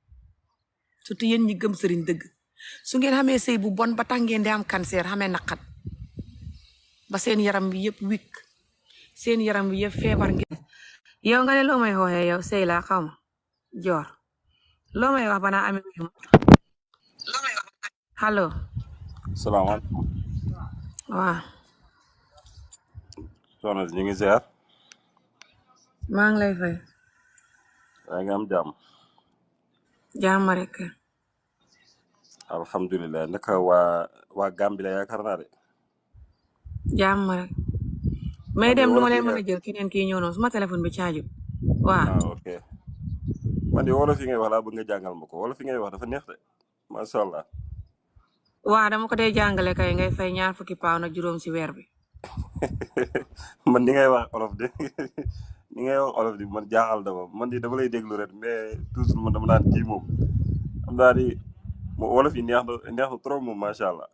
surtout yéen ñi gëm sëriñ dëgg su ngeen xamee sëy bu bon ba tax ngeen di am cancer xamee naqat ba seen yaram bi yëpp wikk seen yaram bi yëpp feebar ngeen yow nga ne loo may xooxee yow sëy laa xaw ma joor loo may wax banaa amee wi allo salaamaaleykum waaw soxna si ñu ngi ziar maa ngi lay fay yaa ngi am jàmm jàmm rek alhamdulilah naka waa Gambie la yaakaar naa de jàmm rek may dem du ma leen mën a jël keneen kii ñëw noonu suma téléphone bi caaju waaw ok man de wolof yi ngay wax laa bëgg nga jàngal ma ko wolof yi ngay wax dafa neex de macha allah waaw dama ko dee jàngale kay ngay fay £20 ak juróom si weer bi man ni ngay wax olof de ni ngay wax olof di man jaaxal dama man di dama lay déglu rek mais toujours man dama naan kii moom xam naa ni wolof yi neex na trop moom macha allah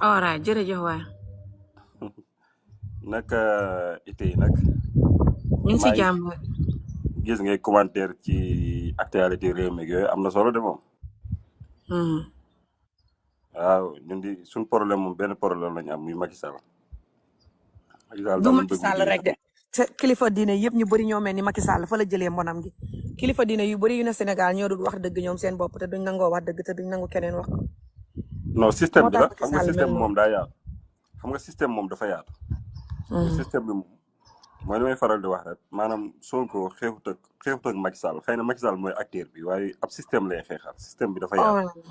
alright jërëjëf waay naka itey nag ñu ngi si jàmm gis ngay commentaire ci actualité réew mi yooyu am na solo de moom waaw ñun di suñ problème moom benn problème lañu am muy Macky Sall du Macky Sall rek de kilifa diine yëpp ñu bëri ñoo mel ni Macky Sall fa la jëlee mbonam gi kilifa diine yu bëri yu ne Sénégal ñoo dul wax dëgg ñoom seen bopp te duñ nangoo wax dëgg te duñ nangu keneen wax ko non système bi la xam nga système moom daa yaatu xam nga système moom dafa yaatu système bi moom mooy li may faral di wax rek maanaam Sonko xeexut ak Macky Sall xëy na Macky Sall mooy acteur bi waaye ab système lay xeexal système bi dafa yaatu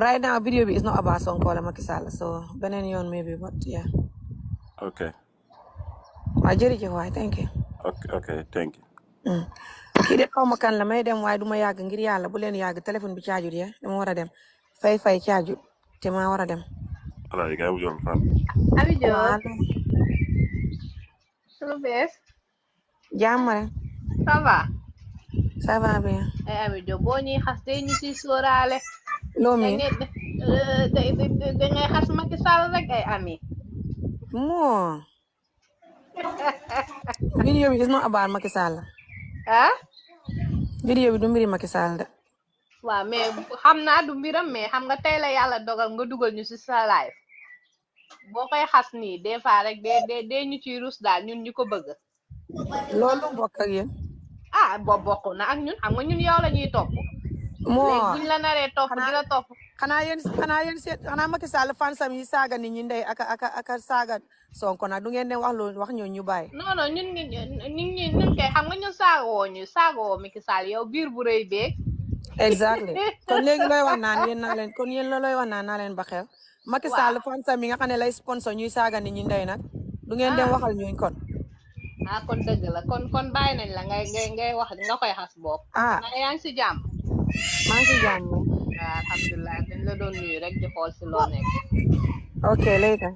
right now video bi is not about Sonko wala Macky Sall so beneen yoon maybe but yeah ok waaw jërëjëf waay thank you ok thank you kii de xaw ma kan la may dem waaye du ma yàgg ngir yàlla bu leen yàgg téléphone bi caajut ya dama war a dem fay caajut te maa war a dem voilà yi kay mu jël fan Abi Dior lu bees jàmm rek ça va bien ay Abi Dior boo ñuy xas day ñu si sóoraale loo mi da ngay xas Macky Sall rek ay ami moo video bi is not about Macky Sall ah video bi du mbiri Macky Sall de waaw mais xam naa du mbiram mais xam nga tey la yàlla dogal nga dugal ñu si sa live boo koy xas nii des fois rek dee ñu ciy rus daal ñun ñu ko bëgg loolu bokk ak yéen ah bokk na ak ñun xam nga ñun yow la ñuy topp moo léegi buñ la naree topp di la topp xanaa yéen seet xanaa Macky Sall fansam yi saaga nit ñi ndey aka saaga Sonko nag du ngeen dem wax ñoo ñu bàyyi non ñun ñun kay xam nga ñun saagawoo Macky Sall yow biir bu rëy beeg exactly kon léegi looy wax naan yéen naa leen kon yéen looy wax naan naa leen ba xew Macky Sall fansam yi nga xam ne lay sponsor ñuy saaga nit ñi ndey nag du ngeen dem waxal ñuñ kon kon dëgg la kon bàyyi nañ la ngay wax nga koy xas bopp yaa ngi si jàmm maa ngi si jàmm waaw alhamdulilah dañ la doon nuyu rek di xool si loo nekk ok later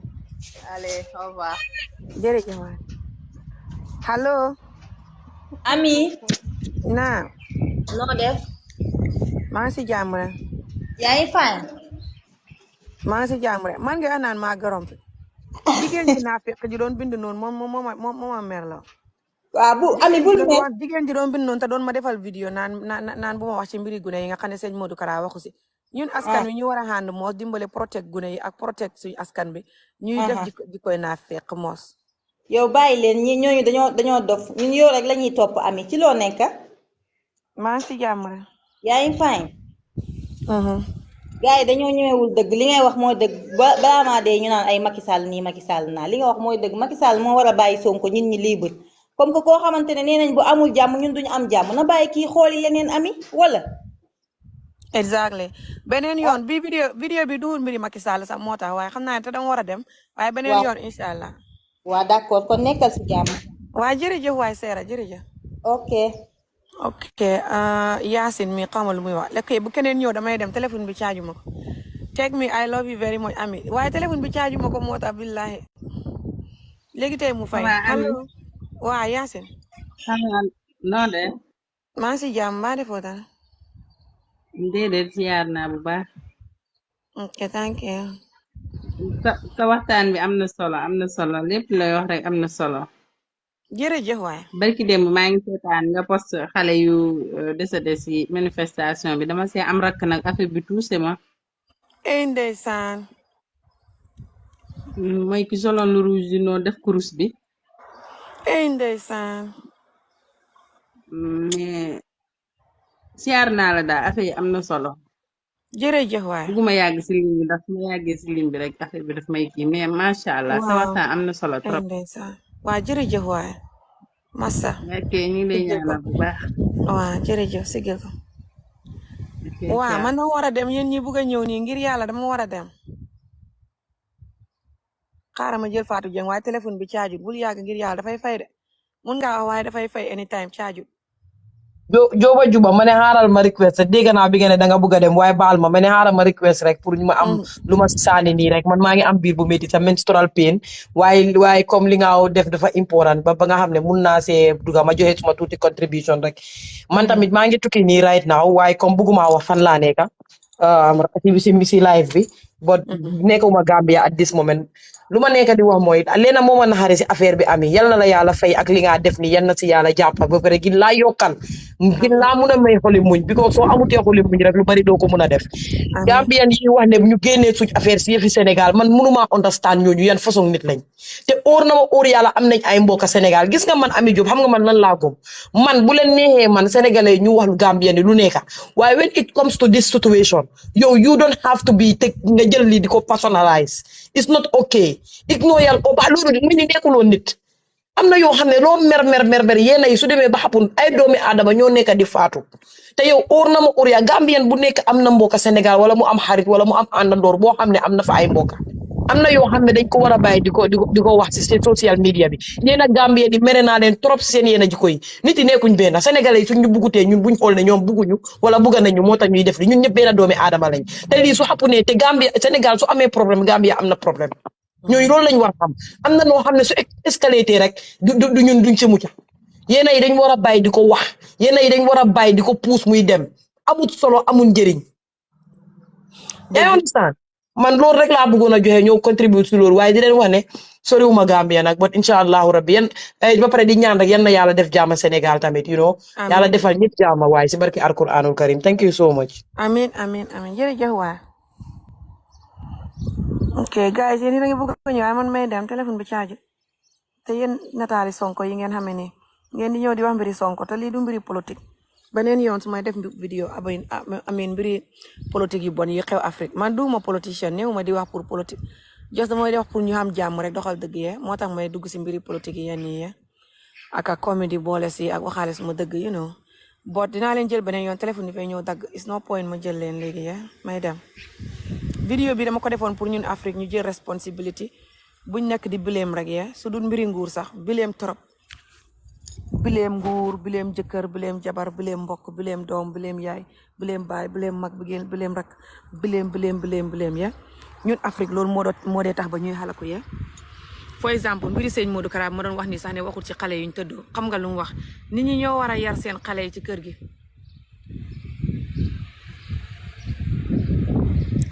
allez au revoir jërëjëf waay allo Ami naa noo def maa ngi si jàmm rek. yaa ngi fine. maa ngi si jàmm rek man nga naan maa gorom fi jigéen ji naa fekk ji doon bind noonu moom mer la. waaw bu ami bul ne jigéen ji doon bind noonu te doon ma defal vidéo naan bu ma wax ci mbiri gune yi nga xam ne sëñ Modou Kara waxu si. ñun askan wi ñu war a ànd moos dimbale protect gune yi ak protect suñu askan bi. ñuy def jikkoy naa fekk moos. yow bàyyi leen ñooñu dañoo dof ñun yow rek la ñuy topp ami ci loo nekk. maa ngi si jàmm rek. yaa ngi fine. gars yi dañoo ñëwewul dëgg li ngay wax mooy dëgg balaa maa dee ñu naan ay Macky Sall nii Macky Sall naa li nga wax mooy dëgg Macky Sall moo war a bàyyi Sonko nit ñi libre comme que koo xamante ne nee nañ bu amul jàmm ñun duñu am jàmm na bàyyi kii xooli leneen ami wala. exactly beneen yoon bi vidéo bi duwul mbiri Macky Sall sax moo tax waaye xam naa ne te dama war a dem. waaye beneen yoon incha allah. waa d'accord kon nekkal si jàmm. waa jërëjëf waay Seera jërëjëf. ok Yacine mi xamal lu muy wax léegi bu keneen ñëw damay dem téléphone bi caaju ma ko take me I love you very much ami waaye téléphone bi caaju ma ko moo tax billahi léegi tey mu fay. allo waa Yacine. noo de. maa ngi si jàmm maa defoo dara. déedéet ziar naa bu baax. ok thank you. sa waxtaan bi am na solo lépp lay wax rek am na solo. jërëjëf waay. barki démb maa ngi seetaan nga post xale yu décédé ci manifestation bi dama see am rakk nag affaire bi touché ma. ndeysaan. mooy ki soloon lu rouge di noo def kurus bi. ndeysaan. mais siyaar naa la daal affaire yi am na solo. jërëjëf waay. bugguma yàgg ci ligne bi ndax su ma yàggee ci ligne bi rek affaire bi daf may kii mais macha allah. sa waxtaan am na solo trop. ndeysaan waa jërëjëf waay. massa. ok ñu ngi lay ñaanal bu baax. waa jërëjëf sigil ko. waa man ma war a dem yéen ñi bugg a ñëw nii ngir yàlla dama war a dem. xaaral ma jël Fatou Dieng waaye téléphone bi caajut bul yàgg ngir yàlla dafay fay de mun ngaa wax waaye dafay fay anytime caajut. Jóoba juba ma ne xaaral ma request dégg naa bi nga ne danga bugg a dem waaye baal ma ne xaaral ma request rek pour ñu ma am lu ma saani nii rek man maa ngi am biir bu métti sa menstrual pain waaye comme li nga def dafa important ba nga xam ne mun naa see duga ma joxe suma tuuti contribution rek man tamit maa ngi tukki nii right now waaye comme bugguma wax fan laa nekka si live bi but nekkuma Gambia at this moment lu ma nekk di wax mooy leena moo ma naxari si affaire bi ami yal na la yàlla fay ak li nga def ni yal na si yàlla jàppal ba pare gin laa yokkal gin laa mun a may xoli muñ because soo amutee xoli muñ rek lu bari doo ko mun a def Gambian yi wax ne ñu génnee suñ affaire si yëfi Sénégal man mënuma understand ñooñu yan façon nit lañ te óor na ma óor yàlla am nañ ay mbokk Sénégal gis nga man Ami Jobe xam nga man lan laa gëm man bu leen neexee man sénégalais ñu wax Gambian yi lu nekka waaye when it comes to this situation you don't have to be teg nga jël lii di ko personalize it's not okay ignore yàlla ko ba loolu mu ñu nekkuloo nit am na yoo xam ne loo mer yéena yi su demee ba xapun ay doomi aadama ñoo nekk di faatu te yow óor na ma óor yaa Gambien bu nekk am na mbokka Sénégal wala mu am xarit wala mu am àndandoor boo xam ne am na fa ay mbokka am na yoo xam ne dañ ko war a bàyyi di ko wax ci social media bi nee na Gambien yi mere naa leen trop seen yéen a jikko yi nit yi nekkuñ benn Sénégalais yi suñ ñu bugutee ñun buñ xool ne ñoom bugguñu wala bugga nañu moo tax ñuy def li ñun ñëpp benn doomi aadama lañ te lii su xapunee te Gambia Sénégal su amee problème Gambia am na problème ñooñu loolu lañ war a xam am na noo xam ne su escalaté rek du ñun duñ ci mucc yéen yi dañ war a bàyyi di ko wax yéen yi dañ war a bàyyi di ko puus muy dem amul solo amul njëriñ yaa understand man loolu rek laa bëggoon a joxe ñëw contribuer si loolu waaye di leen wax ne soriwuma Gambia nag but incha allahu rabbi yan ba pare di ñaan rek yan na yàlla def jaama Sénégal tamit yàlla defal ñëpp jaama waaye si barki alquranul karim thank you so much amin jërëjëf waay ok guys yéen da nga bëgg a ñëw waaye man may dem téléphone bi charge te yéen nataali Sonko yi ngeen xamee ni ngeen di ñëw di wax mbiri Sonko te lii du mbiri politique beneen yoon su may def vidéo amin mbiri politique yu bon yi xew Afrique man duuma politicien néew ma di wax pour politique just damay di wax pour ñu xam jàmm rek doxal dëgg yee moo tax may dugg si mbiri politique yi yenn yi ak comédie boole si ak waxaale suma dëgg but dinaa leen jël beneen yoon téléphone bi fay ñëw dagg is no point ma jël leen léegi may dem vidéo bi dama ko defoon pour ñun Afrique ñu jël responsibility buñ nekk di bileem rek su dul mbiri nguur sax bileem trop bileem nguur bileem jëkkër bileem jabar bileem mbokk bileem doom bileem yaay bileem baay bileem mag bileem rak bileem ñun Afrique loolu moo dee tax ba ñuy xalaku for exemple mbiri sëñ Modou Kara ma doon wax ni sax ne waxul ci xale yuñ tëddoo xam nga lu mu wax nit ñi ñoo war a yar seen xale yi ci kër gi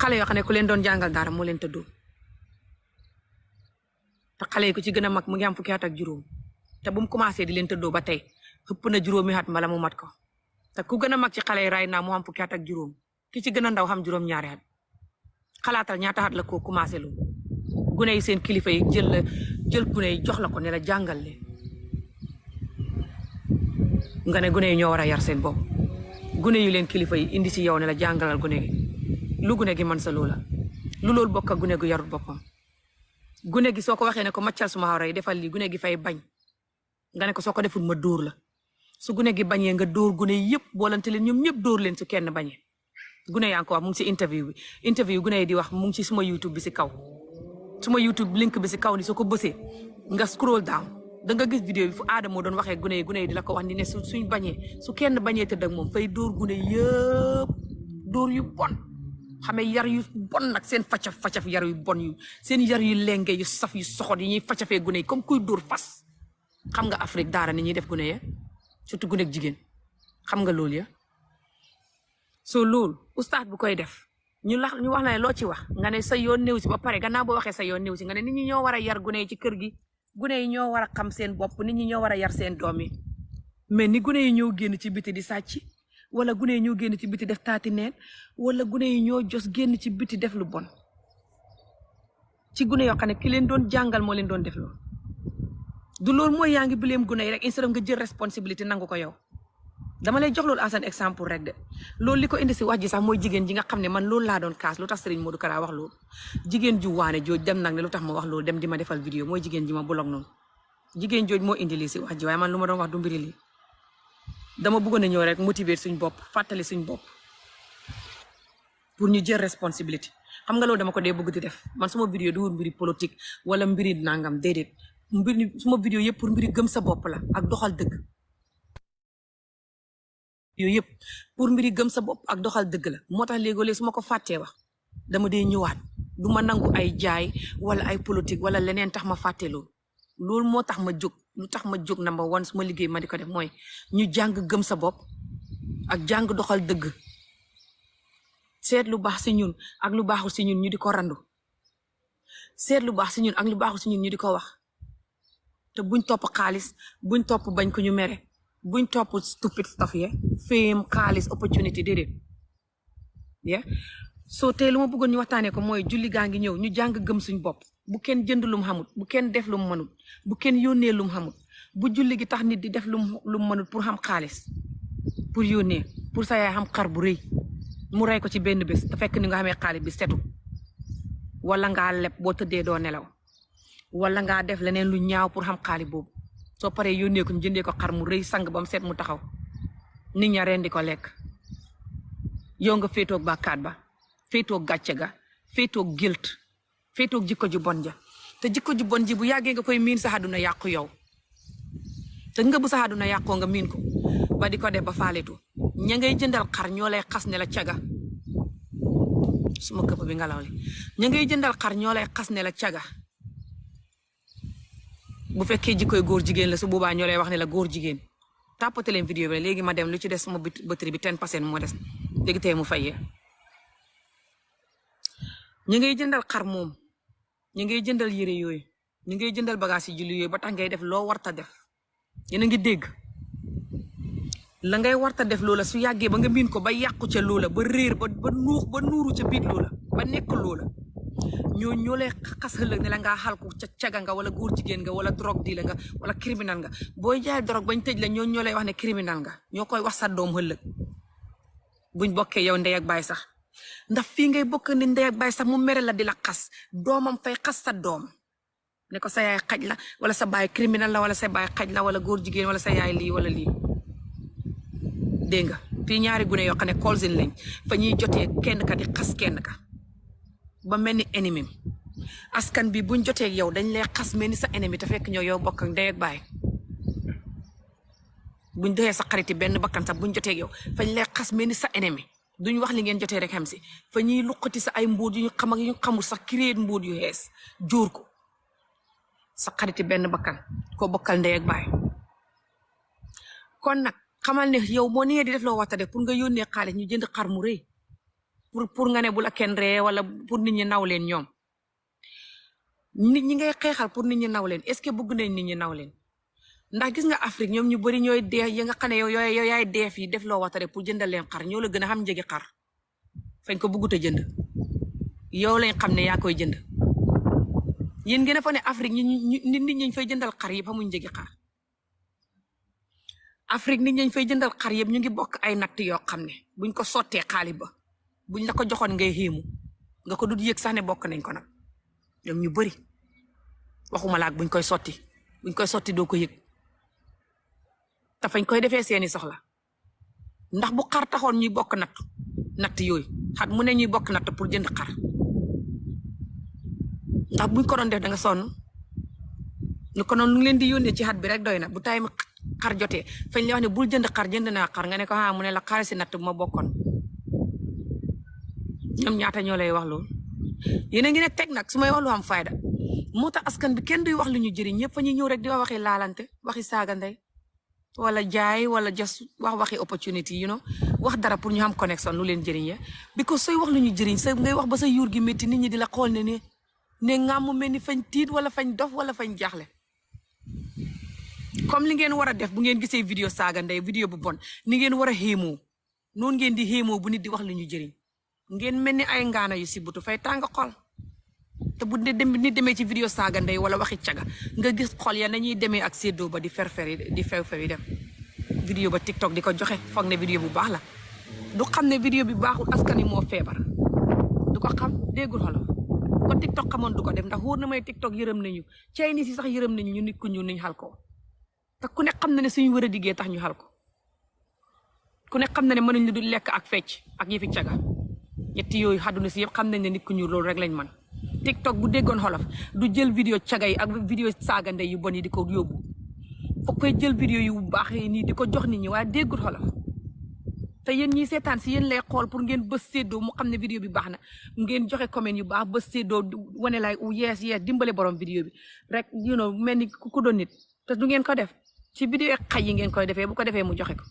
xale yoo xam ne ku leen doon jàngal dara moo leen tëddoo te xale yi ku ci gën a mag mu ngi am fukki at ak juróom te bu mu commencé di leen tëddoo ba tey xëpp na juróomi at mbala mu mat ko te ku gën a mag ci xale yi ray naa mu am fukki at ak juróom ki ci gën a ndaw xam juróom-ñaari at xalaatal ñaata at la ko commencé lu gune yi seen kilifa yi jël gune yi jox la ko ne la jàngal leen nga ne gune yi ñoo war a yar seen bopp gune yu leen kilifa yi indi si yow ne la jàngalal gune gi lu gune gi man sa loola lu loolu bokk ak gune gu yarut boppam gune gi soo ko waxee ne ko maccal suma xawra yi defal lii gune gi fay bañ nga ne ko soo ko deful ma dóor la su gune gi bañee nga dóor gune yi yëpp boolante leen ñoom ñëpp dóor leen su kenn bañee gune yaa ngi ko wax mu ngi si interview gune yi di wax mu ngi ci suma YouTube bi si kaw suma YouTube link bi si kaw ni soo ko bësee nga scroll down da nga gis vidéo bi fu Adamo doon waxee gune yi di la ko wax ni ne suñ bañee su kenn bañee tëdd ak moom fay dóor gune yëpp dóor yu bon xamee yar yu bon nag seen facaf yar yu bon yu seen yar yu lenge yu saf yu soxot yi ñuy facafee gune yi comme kuy dóor fas xam nga Afrique daara ni ñuy def gune ya surtout gune ak jigéen xam nga loolu ya soo loolu ustaat bu koy def ñu wax na ne loo ci wax nga ne sa yoon néew si ba pare gannaaw boo waxee sa yoon néew si nga ne nit ñi ñoo war a yar gune yi ci kër gi gune yi ñoo war a xam seen bopp nit ñi ñoo war a yar seen doom yi mais ni gune yi ñoo génn ci biti di sàcc wala gune yi ñoo génn ci biti def taati neen wala gune yi ñoo jos génn ci biti def lu bon ci gune yoo xam ne ki leen doon jàngal moo leen doon def loolu du loolu mooy yaa ngi bileem gune yi rek instead nga jël responsabilité nangu ko yow dama lay jox loolu as an exemple rek de loolu li ko indi si wax ji sax mooy jigéen ji nga xam ne man loolu laa doon kaas lu tax Serigne Modou Kara wax loolu jigéen ju waane jooj dem nag ne lu tax ma wax loolu dem di ma defal vidéo mooy jigéen ji ma blog noonu jigéen jooj moo indi lii si wax ji waaye man lu ma doon wax du mbiri lii dama bëggoon a ñëw rek motiver suñ bopp fàttali suñ bopp pour ñu jël responsabilité xam nga loolu dama ko dee bëgg di def man suma vidéo du wut mbiri politique wala mbiri nangam déedéet mbiri suma vidéo yëpp pour mbiri gëm sa bopp la ak doxal dëgg yooyu yëpp pour mbiri gëm sa bopp ak doxal dëgg la moo tax léegoo-léeg su ma ko fàttee wax dama dee ñëwaat du ma nangu ay jaay wala ay politique wala leneen tax ma fàtte loolu moo tax ma jóg lu tax ma jóg number one su ma liggéey ma di ko def mooy ñu jàng gëm sa bopp ak jàng doxal dëgg seet lu baax si ñun ak lu baaxul si ñun ñu di ko randu seet lu baax si ñun ak lu baaxul si ñun ñu di ko wax te buñ topp xaalis buñ topp bañ ko ñu mere buñ topp stupid stuff ye fame xaalis opportunity déedéet yeah soo tey lu ma bëggoon ñu waxtaanee ko mooy julli gaa ngi ñëw ñu jàng gëm suñ bopp bu kenn jënd lum xamut bu kenn def lum mënut bu kenn yónnee lum xamut bu julli gi tax nit di def lum mënut pour xam xaalis pour yónnee pour sa yaay xam xar bu rëy mu rey ko ci benn bés te fekk ni nga xamee xaalis bi setu wala ngaa leb boo tëddee doo nelaw wala ngaa def leneen lu ñaaw pour xam xaalis boobu soo paree yónnee ko ñu jëndee ko xar mu rëy sang ba mu set mu taxaw nit ña rendi ko lekk yow nga féetoog bàkkaat ba féetoog gàcce ga féetoog guilt féetoog jikko ju bon ja te jikko ju bon ji bu yàggee nga koy miin sa àdduna yàqu yow te nga bu sa àdduna yàqoo nga miin ko ba di ko def ba faaletu ña ngay jëndal xar ñoo lay xas ne la caga suma këpp bi ngelaw li ña ngay jëndal xar ñoo lay xas ne la caga bu fekkee jikkoy góor jigéen la su boobaa ñoo lay wax ne la góor jigéen tàppate leen vidéo bi léegi ma dem lu ci des sama batterie bi 10% moo des léegi tey mu fayee ñu ngay jëndal xar moom ñu ngay jëndal yére yooyu ñu ngay jëndal bagage yi julli yooyu ba tax ngay def loo warta def yéen a ngi dégg la ngay warta def loola su yàggee ba nga miin ko ba yàqu ca loola ba réer ba nuux ba nuuru ca biit loola ba nekk loola ñoo lay xas ëllëg ne la ngaa xalku ca caga nga wala góor jigéen nga wala drogue di la nga wala criminal nga booy jaay drogue bañ tëj la ñoo lay wax ne criminal nga ñoo koy wax sa doom ëllëg buñ bokkee yow ndey ak baay sax ndax fii ngay bokk ni ndey ak baay sax mu mere la di la xas doomam fay xas sa doom ne ko sa yaay xaj la wala sa baay criminal la wala sa baay xaj la wala góor jigéen wala sa yaay lii wala lii dégg nga fii ñaari gune yoo xam ne colsin lañ fa ñuy jotee kenn ka di xas kenn ka ba mel ni ennemi askan bi buñ jotee yow dañ lay xas mel ni sa ennemi te fekk ñoo yow bokk ak ndey ak baay buñ doxee sa xariti benn bakkan sax buñ jotee yow fañ lay xas mel ni sa ennemi duñ wax li ngeen jotee rek xam si fa ñuy luqati sa ay mbuut yu ñu xam ak yu ñu xamul sax créer mbuut yu xees jóor ko sa xariti benn bakkan koo bokkal ndey ak baay kon nag xamal ne yow moo nee di def loo waxta def pour nga yónnee xaalis ñu jënd xar mu rëy pour nga ne bu la kenn ree wala pour nit ñi naw leen ñoom nit ñi ngay xeexal pour nit ñi naw leen est-ce que bëgg nañ nit ñi naw leen ndax gis nga Afrique ñoom ñu bari ñooy dee yi nga xam ne yow yaay dee fii def loo watare pour jëndal leen xar ñoo la gën a xam njëgi xar fañ ko bëggut a jënd yow lañ xam ne yaa koy jënd yéen ngeen a fa ne Afrique nit ñi fay jëndal xar yëpp xamuñ njëgi xar Afrique nit ñi fay jëndal xar yëpp ñu ngi bokk ay natt yoo xam ne buñ ko sottee xaalis ba buñ la ko joxoon ngay xiimu nga ko dut yëg sax ne bokk nañ ko nag ñoom ñu bari waxuma laak buñ koy sotti doo ko yëg te fañ koy defee seeni soxla ndax bu xar taxoon ñuy bokk natt yooyu xat mu ne ñuy bokk natt pour jënd xar ndax buñ ko doon def da nga sonn ñu ko noonu lu leen di yónnee ci xat bi rek doy na bu tay mi xar jotee fañ la wax ne bul jënd xar jënd naa xar nga ne ko mu ne la xar si natt bu ma bokkoon ñoom ñaata ñoo lay wax loolu yéen a ngi ne teg nag su may wax lu am fayda moo tax askan bi kenn duy wax lu ñu jëriñ ñëpp fa ñuy ñëw rek di waxi laalante waxi saaga ndey wala jaay wala just waxi opportunity wax dara pour ñu am connexion lu leen jëriñ ya because sooy wax lu ñu jëriñ sa ngay wax ba sa yuur gi métti nit ñi di la xool ne ngàmmu mel ni fañ tiit wala fañ dof wala fañ jaaxle comme li ngeen war a def bu ngeen gisee vidéo saaga ndey vidéo bu bon ni ngeen war a xéemoo noonu ngeen di xéemoo bu nit di wax lu ñu jëriñ ngeen mel ni ay ngaana yu si butu fay tàng xol te bu nit demee ci vidéo saaga ndey wala waxi caga nga gis xol ya nañuy demee ak séddoo ba di few yi dem vidéo ba TikTok di ko joxe foog ne vidéo bu baax la du xam ne vidéo bi baaxul askan wi moo feebar du ko xam déggul xolo ko TikTok xamoon du ko def ndax wóor na may TikTok yërëm nañu cay ni si sax yërëm nañu ñu nit ku ñuul nañ xal ko te ku ne xam na ne suñu wër a diggee tax ñu xal ko ku ne xam na ne mënuñ lu du lekk ak fecc ak yëfi caga ñetti yooyu xadduna si yëpp xam nañ ne nit ku ñuul loolu rek lañ man TikTok bu déggoon xolof du jël vidéo caga yi ak vidéo saaga ndey yu bon yi di ko yóbbu foog koy jël vidéo yu baax yi nii di ko jox nit ñi waaye déggul xolof te yéen ñiy seetaan si yéen lay xool pour ngeen bës séddoo mu xam ne vidéo bi baax na ngeen joxe comment yu baax bës séddoo wane laay yees dimbale borom vidéo bi rek mel ni ku doon nit te du ngeen ko def ci vidéo xay yi ngeen koy defee bu ko defee mu joxe ko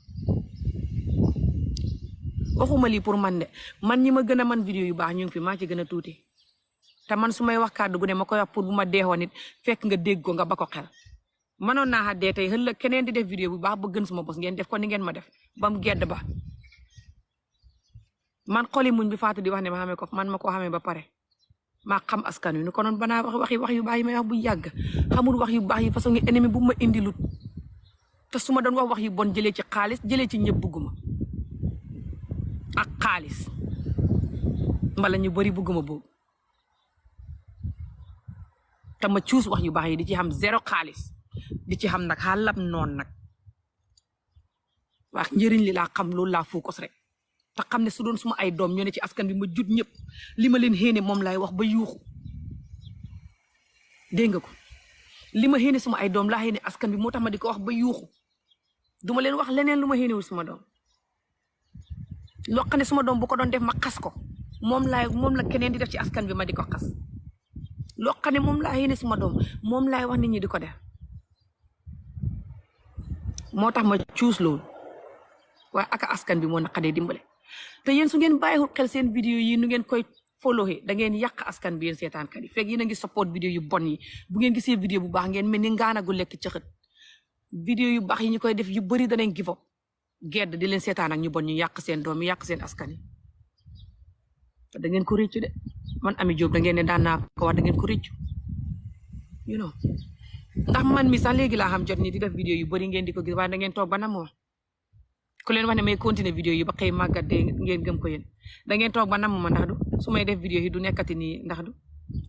waxuma lii pour man de man ñi ma gën a man vidéo yu baax ñu ngi fi maa ci gën a tuuti te man su may wax kàddu gu ne ma koy wax pour bu ma deexoon nit fekk nga dégg ko nga ba ko xel mënoon naa xa dee tey ëllëg keneen di def vidéo bu baax ba gën suma bos ngeen def ko ni ngeen ma def ba mu gedd ba man xoli muñ bi faatu di wax ne ma xamee ko man ma ko xamee ba pare maa xam askan wi ni ko noon banaa wax yu baax yi may wax bu yàgg xamul wax yu baax yi façon ngi ennemi bu ma indi lut te su ma doon wax yu bon jëlee ci xaalis jëlee ci ñëpp bugguma ak xaalis mbala ñu bari bugguma boobu te ma cuus wax yu baax yi di ci xam zéro xaalis di ci xam nag xaalab noon nag wax njëriñ li laa xam loolu laa focus rek te xam ne su doon suma ay doom ñoo ne ci askan bi ma jut ñëpp li ma leen xéene moom laay wax ba yuuxu dégg nga ko li ma xéene suma ay doom laa xéene askan bi moo tax ma di ko wax ba yuuxu duma leen wax leneen lu ma xéenewul suma doom loo xam ne suma doom bu ko doon def ma xas ko moom la keneen di def ci askan bi ma di ko xas loo xam ne moom laa xéene suma doom moom laay wax nit ñi di ko def moo tax ma cuus loolu waaye aka askan bi moo naqadee dimbale te yéen su ngeen bàyyiwul xel seen vidéo yi nu ngeen koy follow da ngeen yàq askan bi yéen seetaankat yi fekk yéen a ngi support vidéo yu bon yi bu ngeen gisee vidéo bu baax ngeen mel ni ngaana gu lekk cëxët vidéo yu baax yi ñu koy def yu bari danañ give up gedd di leen seetaan ak ñu bon ñu yàq seen doom yi yàq seen askan yi da ngeen ko réccu de man Ami Jobe da ngeen ne daan naa ko wax da ngeen ko réccu ndax man mi sax léegi laa xam jot ni di def vidéo yu bari ngeen di ko gis waaye da ngeen toog ba na moo ku leen wax ne may continuer vidéo yi ba xëy màggat de ngeen gëm ko yéen da ngeen toog ba namm ma ndax du su may def vidéo yi du nekkati nii ndax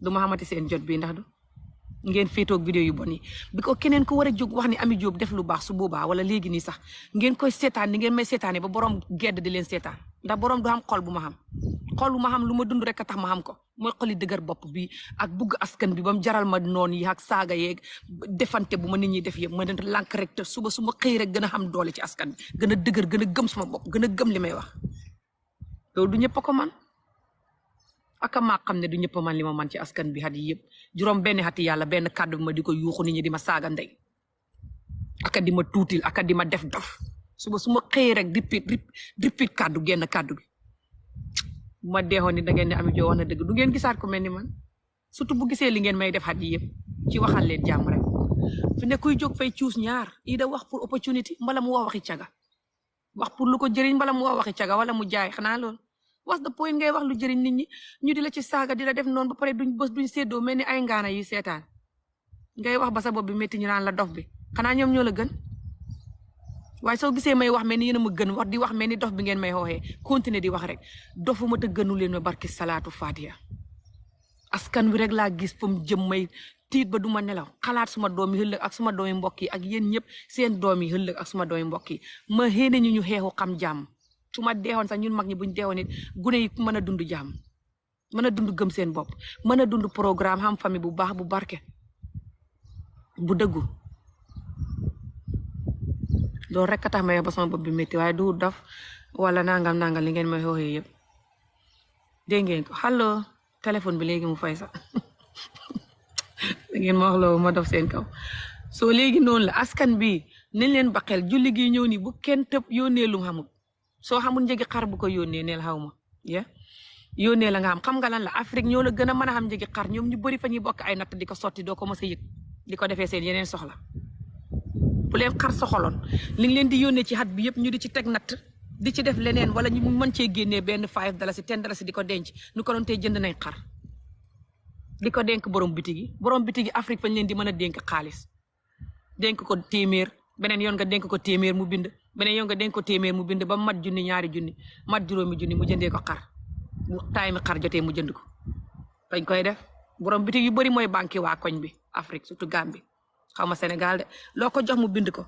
du ma xamati seen jot bi ndax du ngeen féetoog vidéo yu bon yi bi ko keneen ko war a jóg wax ni Ami Jobe def lu baax su boobaa wala léegi nii sax ngeen koy seetaan ni ngeen may seetaane ba borom gedd di leen seetaan ndax borom du xam xol bu ma xam xol bu ma xam lu ma dund rek a tax ma xam ko mooy xoli dëgër bopp bi ak bugg askan bi ba mu jaral ma noon yi ak saaga yeeg defante bu ma nit ñi def yëpp ma ne lànk rek te suba su ma xëy rek gën a xam doole ci askan bi gën a dëgër gën a gëm suma bopp gën a gëm li may wax loolu du ñëpp a ko man aka maa xam ne du ñëpp a man li ma man ci askan bi xat yi yëpp juróom benn xati yàlla benn kàddu bi ma di ko yuuxu nit ñi di ma saaga ndey aka di ma tuutil aka di ma def dof suba su ma xëy rek repeat kàddu genn kàddu gi bu ma deexoon ni da ngeen ne Ami Jo wax na dëgg du ngeen gisaat ko mel ni man surtout bu gisee li ngeen may def at yi yëpp ci waxal leen jàmm rek fi ne kuy jóg fay cuus ñaar i da wax pour opportunity mbala mu wax waxi caga wax pour lu ko jëriñ mbala mu wax waxi caga wala mu jaay xanaa loolu what's the point ngay wax lu jëriñ nit ñi ñu di la ci saaga di la def noonu ba pare duñ bës duñ séddoo mel ni ay ngaana yi seetaan ngay wax ba sa bopp bi métti ñu naan la dof bi xanaa ñoom ñoo la gën waaye soo gisee may wax mel ni yéen a ma gën wax di wax mel ni dof bi ngeen may xooxee continuer di wax rek dofuma te gënu leen ma barki salaatu fatiha askan wi rek laa gis fu mu jëm may tiit ba duma nelaw xalaat suma doom yi ëllëg ak suma doomi mbokk yi ak yéen ñëpp seen doom yi ëllëg ak suma doomi mbokk yi ma xéene ñu xeexu xam jàmm su ma deexoon sax ñun mag ñi buñ deexoon it gune yi mën a dund jàmm mën a dund gëm seen bopp mën a dund programme xam famille bu baax bu barke bu dëggu loolu rek a tax may ba sama bopp bi métti waaye du dof wala nangam li ngeen may xooxee yëpp dégg ngeen ko allo téléphone bi léegi mu fay sax da ngeen ma wax loolu ma dof seen kaw soo léegi noonu la askan bi nañ leen baqel julli gi ñëw ni bu kenn tëb yónnee lu xamul soo xamul njëgi xar bu ko yónnee neel xaw ma yónnee la nga xam nga lan la Afrique ñoo la gën a mën a xam njëgi xar ñoom ñu bëri fa ñuy bokk ay natt di ko sotti doo ko mës a yëg di ko defee seen yeneen soxla bu leen xar soxoloon li ngi leen di yónnee ci xat bi yëpp ñu di ci teg natt di ci def leneen wala ñu mën cee génnee benn $5 $10 di ko denc ñu ko doon tey jënd nañ xar di ko dénk borom bitigi Afrique fañ leen di mën a dénk xaalis dénk ko téeméer beneen yoon nga dénk ko téeméer mu bind beneen yoon nga dénk ko téeméer mu bind ba mat junni ñaari junni mat juróomi junni mu jëndee ko xar bu taaymi xar jotee mu jënd ko fañ koy def borom bitig yu bëri mooy banque waa koñ bi Afrique surtout Gambie xaw ma Sénégal de loo ko jox mu bind ko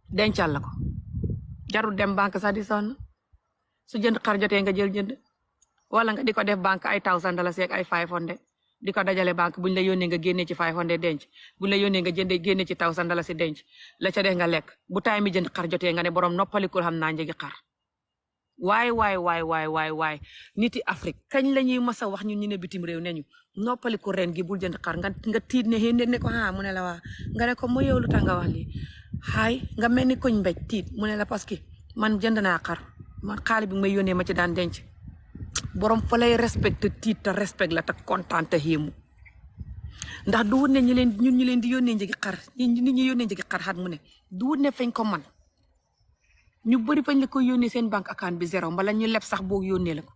dencal la ko jarul dem banque sax di sonn su jënd xar jotee nga jënd wala nga di ko def banque ay $1,000 ak ay $500 di ko dajale banque buñ la yónnee nga génnee ci $500 denc buñ la yónnee nga génnee ci $1,000 denc la ca def nga lekk bu taay mi jënd xar jotee nga ne borom noppalikul xam naa njëgi xar waay niti Afrique kañ la ñuy mas a wax ñun ñu ne bitim réew ne ñu noppaliku ren gi bul jënd xar nga tiit ne xëy ne ko mu ne la waa nga ne ko mu yow lu tax nga wax lii xaay nga mel ni koñ mbéj tiit mu ne la parce que man jënd naa xar man xaalis bi may yónnee ma ci daan denc borom fa lay respecté tiit te respect la te kontaan te xéemu ndax du wut ne ñun ñu leen di yónnee njëgi xar nit ñi yónnee njëgi xar xat mu ne du wut ne fañ ko man ñu bëri fañ la ko yónnee seen banque account bi zéro mbala ñu leb sax boog yónnee la ko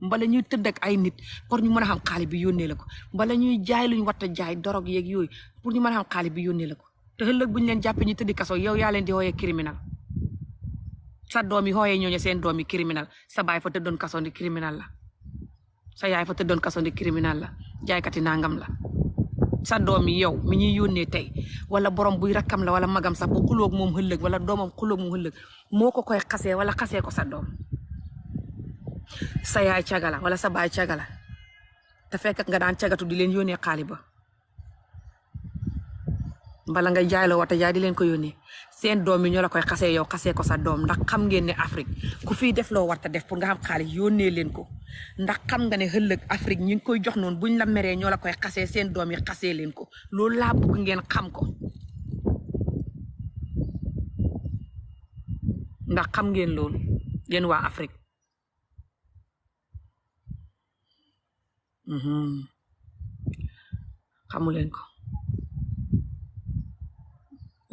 mbala ñuy tëdd ak ay nit pour ñu mën a xam xaalis bi yónnee la ko mbala ñuy jaay luñ war a jaay dorog yeeg yooyu pour ñu mën a xam xaalis bi yónnee la ko te ëllëg buñ leen jàppee ñu tëddi kaso yow yaa leen di hooyee criminal sa doom yi hooyee ñooñu seen doom yi criminal sa baay fa tëddoon kaso di criminal la sa yaay fa tëddoon kaso di criminal la jaaykati nangam la sa doom yi yow mi ñuy yónnee tey wala borom buy rakkam la wala magam sax bu xulóog moom ëllëg wala doomam xulóog moom ëllëg moo ko koy xasee wala xasee ko sa doom sa yaay cagala wala sa baay cagala te fekk nga daan cagatu di leen yónnee xaalis ba mbala nga jaay la wata jaay di leen ko yónnee seen doom yi ñoo la koy xasee yow xasee ko sa doom ndax xam ngeen ne Afrique ku fiy def loo warta def pour nga xam xaalis yónnee leen ko ndax xam nga ne ëllëg Afrique ñi ngi koy jox noonu buñ la meree ñoo la koy xasee seen doom yi xasee leen ko loolu laa bëgg ngeen xam ko ndax xam ngeen loolu yéen waa Afrique xamu leen ko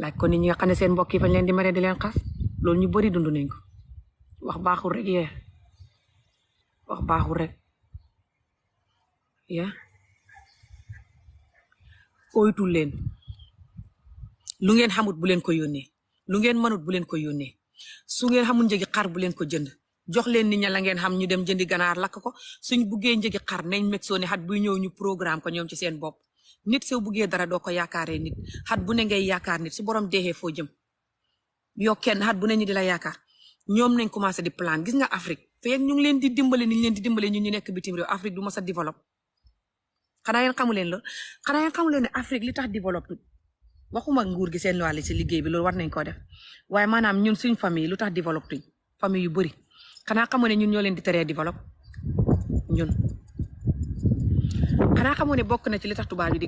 laaj ko nit ñi nga xam ne seen mbokk yi fañ leen di mere di leen xas loolu ñu bari dund nañ ko wax baaxul rek wax baaxul rek oytul leen lu ngeen xamut bu leen ko yónnee lu ngeen mënut bu leen ko yónnee su ngeen xamul njëgi xar bu leen ko jënd jox leen nit ña la ngeen xam ñu dem jëndi ganaar lakk ko suñ buggee njëgi xar nañ meg soo ne xat buy ñëw ñu programme ko ñoom ci seen bopp nit soo buggee dara doo ko yaakaaree nit xat bu ne ngay yaakaar nit su borom deexee foo jëm yow kenn xat bu ne ñu di la yaakaar ñoom nañ commencé di plan gis nga Afrique feek ñu ngi leen di dimbale ni ñu leen di dimbale ñun ñu nekk bitim réew Afrique du mas a développe xanaa yéen xamu leen loolu xanaa yéen xamu leen ne Afrique li tax développe waxuma nguur gi seen wàll ci liggéey bi loolu war nañ koo def waaye maanaam ñun suñ famille lu tax développe tuñ famille yu bëri xanaa xamu ne ñun ñoo leen di teree développe ñun xanaa xamu ne bokk na ci li tax tubaab yi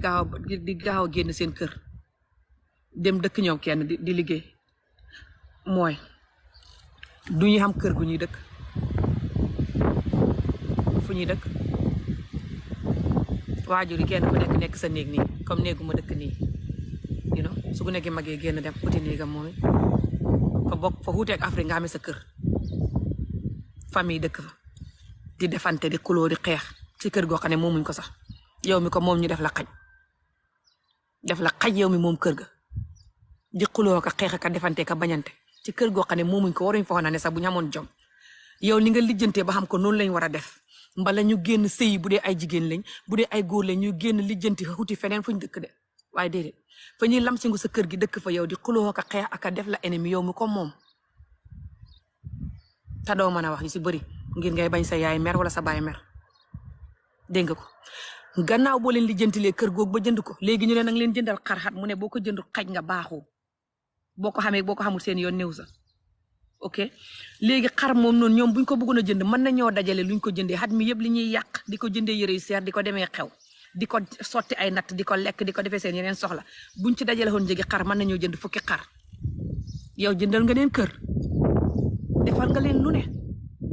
di gaaw a génn seen kër dem dëkk ñoom kenn di liggéey mooy du ñu xam kër gu ñuy dëkk ñuy dëkk waajur yi kenn ku nekk sa néeg nii comme néegu ma dëkk nii you know su ku nekk magee génn dem uti néegam moom it fa bokk fa wuuteeg Afrique nga xamee sa kër famille dëkk fa di defante di xuloo di xeex ci kër goo xam ne moomuñ ko sax yow mi ko moom ñu def la xaj yow mi moom kër ga di xuloo ka xeex ka defante ka bañante ci kër goo xam ne moomuñ ko waruñ fa ne sax bu ñu amoon jom yow ni nga lijjantee ba xam ko noonu lañ war a def mbala ñu génn sëy bu dee ay jigéen lañ bu dee ay góor lañ ñu génn lijjanti xuti feneen fuñ dëkk de waaye déedéet fa ñuy lam singu sa kër gi dëkk fa yow di xuloo ka xeex aka def la ennemi yow mi ko moom te doo mën a wax yu si bëri ngir ngay bañ sa yaay mer wala sa baay mer dégg nga ko gannaaw boo leen lijjantilee kër googu ba jënd ko léegi ñu ne nag leen jëndal xarxat mu ne boo ko jënd xaj nga baaxoo boo ko xamee boo ko xamul seen yoon néew sa ok léegi xar moom noonu ñoom buñ ko bëggoon a jënd mën nañoo dajale luñ ko jëndee xat mi yëpp li ñuy yàq di ko jëndee yëre yu seer di ko demee xew di ko sotti ay natt di ko lekk di ko defee seen yeneen soxla buñ ci dajale woon njëgi xar mën nañoo jënd fukki xar yow jëndal nga leen kër defal nga leen lu ne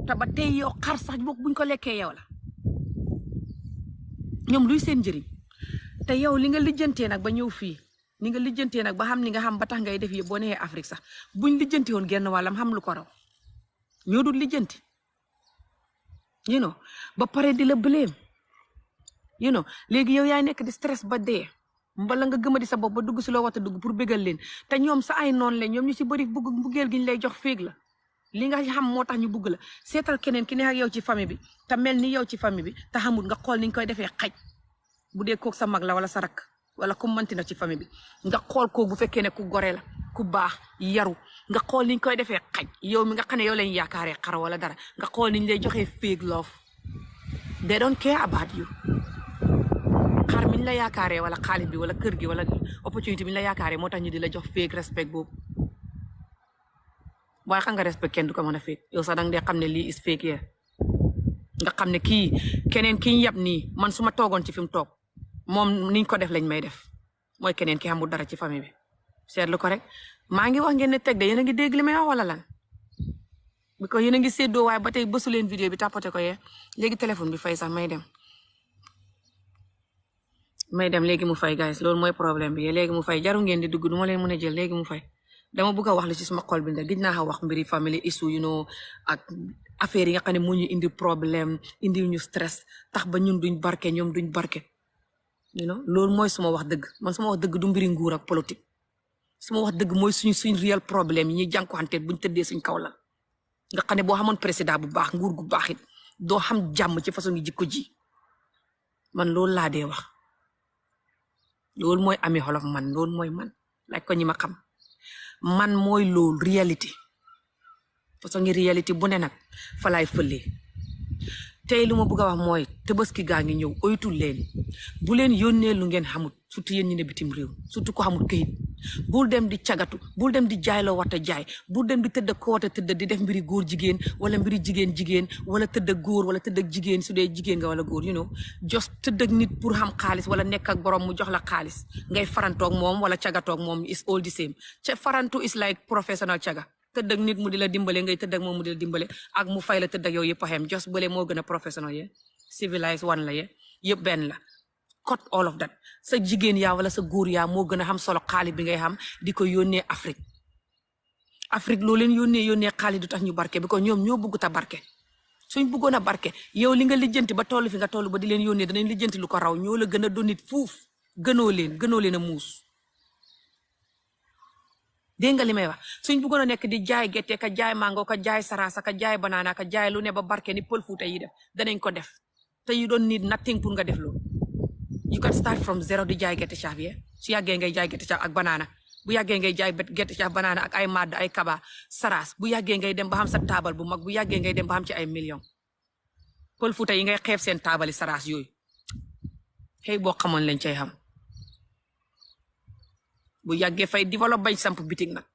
te ba tey yow xar sax buñ ko lekkee yow la ñoom luy seen njëriñ te yow li nga lijjantee nag ba ñëw fii ni nga lijjantee nag ba xam ni nga xam ba tax ngay def yëpp boo neexee Afrique sax buñ lijjanti woon genn wàllam xam lu ko raw ñoo dul lijjanti you know ba pare di la blame you know léegi yow yaay nekk di stress ba dee mbala nga gëma di sa bopp ba dugg si loo war a dugg pour bégal leen te ñoom sa ay noon leen ñoom ñu si bëri buggeel gi ñu lay jox féeg la li nga xam moo tax ñu bugg la seetal keneen ki ne ak yow ci famille bi te mel ni yow ci famille bi te xamul nga xool ni ñu koy defee xaj bu dee kook sa mag la wala sa rakk wala ku manti na ci famille bi nga xool kook bu fekkee ne ku gore la ku baax yaru nga xool ni ñu koy defee xaj yow mi nga xam ne yow lañ yaakaaree xar wala dara nga xool ni ñu lay joxee fake love they don't care about you xar mi ñu la yaakaaree wala xaalis bi wala kër gi wala opportunité bi ñu la yaakaaree moo tax ñu di la jox fake respect boobu waaye xam nga respect kenn du ko mën a fake yow sax danga dee xam ne lii is fake yee nga xam ne kii keneen ki ñu yab nii man su ma toogoon ci fi mu toog moom niñ ko def lañ may def mooy keneen ki xamul dara ci famille bi seetlu ko rek maa ngi wax ngeen ne teg de yéen a ngi dégg li may wax wala lan bi ko yéen a ngi séddoo waaye ba tey bësu leen vidéo bi tapoté ko yee léegi téléphone bi fay sax may dem léegi mu fay guys loolu mooy problème bi léegi mu fay jaru ngeen di dugg du ma leen mën a jël léegi mu fay dama bëgg a wax li ci suma xol bi nag gis naa wax mbiri family issue you know ak affaire yi nga xam ne moo ñu indi problème indi ñu stress tax ba ñun duñ barke ñoom duñ barke you know loolu mooy suma wax dëgg man suma wax dëgg du mbiri nguur ak politique suma wax dëgg mooy suñ réel problème yi ñuy jànkuwanteet buñ tëddee suñ kaw la nga xam ne boo xamoon président bu baax nguur gu baax it doo xam jàmm ci façon yi jikko ji man loolu laa dee wax loolu mooy ami xolof man loolu mooy man laaj ko ñi ma xam man mooy loolu réalité façon ngi réalité bu ne nag fa laay fëlee tey lu ma bëgg a wax mooy Tabaski gaa ngi ñëw oytul leen bu leen yónnee lu ngeen xamut surtout yéen ñi ne bitim réew surtout ko xamut këyit bul dem di cagatu bul dem di jaay loo wata jaay bul dem di tëdd ko wata tëdd di def mbiri góor jigéen wala mbiri jigéen wala tëdd góor wala tëdd jigéen su dee jigéen nga wala góor you know just tëdd nit pour xam xaalis wala nekk ak borom mu jox la xaalis ngay farantoog moom wala cagatoog moom is all the same ca farantu is like professional caga tëdd ak nit mu di la dimbale ngay tëdd ak moom mu di la dimbale ak mu fay la tëdd ak yow yëpp a xem just bële moo gën a professional ye civilized one la ye yëpp benn la cut all of that sa jigéen yaa wala sa góor yaa moo gën a xam solo xaalis bi ngay xam di ko yónnee Afrique loo leen yónnee xaalis du tax ñu barke bi ko ñoom ñoo bëgg ta barke suñ bëggoon a barke yow li nga lijjanti ba toll fi nga toll ba di leen yónnee danañ lijjanti lu ko raw ñoo la gën a doon nit fuuf gënoo leen a muus dégg nga li may wax suñ bëggoon a nekk di jaay gerte ka jaay mango ka jaay sarasa ka jaay banana ka jaay lu ne ba barke ni pël fuuta yi def danañ ko def te you don't need nothing pour nga def loolu you can start from zero di jaay gerte caaf ye su yàggee ngay jaay gerte caaf ak banana bu yàggee ngay jaay gerte caaf banana ak ay madd ay kaba saras bu yàggee ngay dem ba xam sa taabal bu mag bu yàggee ngay dem ba xam ci ay million pël fuuta yi ngay xeeb seen taabali saras yooyu xëy boo xamoon lañ cay xam bu yàggee fay développe bañ samp bitig nag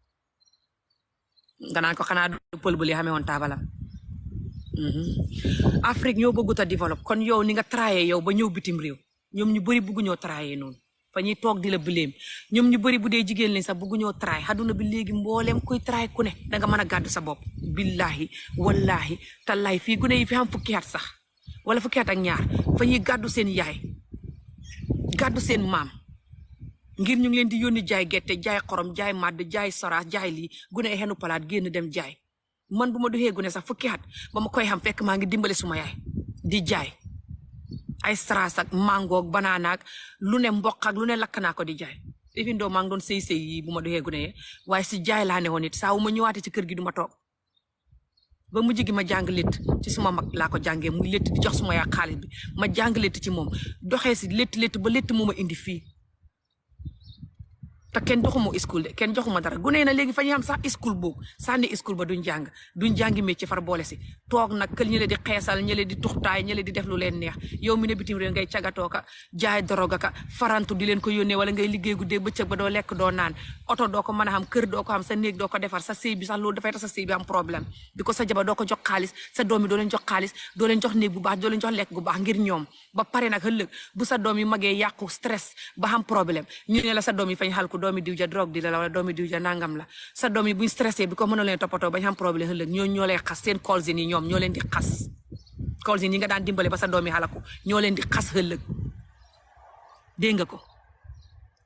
nga naan ko xanaa du pël bu li xamee woon taabalam Afrique ñoo bëggut a développe kon yow ni nga trayé yow ba ñëw bitim réew ñoom ñu bëri bëggu ñoo trayé noonu fa ñuy toog di la bileem ñoom ñu bëri bu dee jigéen lañ sax bëggu ñoo tray xaduna bi léegi mbooleem kuy tray ku ne danga mën a gàddu sa bopp billahi wallahi tallahi fii gune yi fi xam fukki at sax wala fukki at ak ñaar fa ñuy gàddu seen yaay gàddu seen maam ngir ñu ngi leen di yónni jaay gerte jaay xorom jaay màdd jaay soraas jaay lii gune xenu palaat génn dem jaay man bu ma duxee gune sax fukki at ba ma koy xam fekk maa ngi dimbale suma yaay di jaay ay soraas ak mango ak banana ak lu ne mboq ak lu ne lakk naa ko di jaay even doo maa ngi doon sëy yi bu ma duxee gune waaye si jaay laa ne woon it saa wu ma ñëwaatee ci kër gi du ma toog ba mujj gi ma jàng létt ci suma mag laa ko jàngee muy létt di jox suma yaay xaalis bi ma jàng létt ci moom doxee si létt ba létt moo ma indi fii te kenn joxuma school de kenn joxuma dara gune na léegi fa ñu am sax school boobu sànni school ba duñ jàngi métier far boole si toog nag kël ñële di xeesal ñële di tuxtaay ñële di def lu leen neex yow mi ne bitim réew ngay cagatoo ka jaay doroga ka farantu di leen ko yónnee wala ngay liggéey guddee bëccëg ba doo lekk doo naan oto doo ko mën a xam kër doo ko xam sa néeg doo ko defar sa sëy bi sax loolu dafay tax sa sëy bi am problème bi ko sa jabar doo ko jox xaalis sa doom yi doo leen jox xaalis doo leen jox néeg bu baax doo leen jox lekk gu baax ngir ñoom ba pare nag ëllëg bu sa doom yi magee yàqu stress ba am problème ñu ne la sa doom yi fañ xal ko doomi diw ja drogue di la wala doomi diw ja nangam la sa doom yi buñ stressé bi ko mënoo leen toppatoo bañ am problème ëllëg ñoo lay xas seen colsin yi ñoom ñoo leen di xas colsin yi nga daan dimbale ba sa doom yi xalaku ñoo leen di xas ëllëg dégg nga ko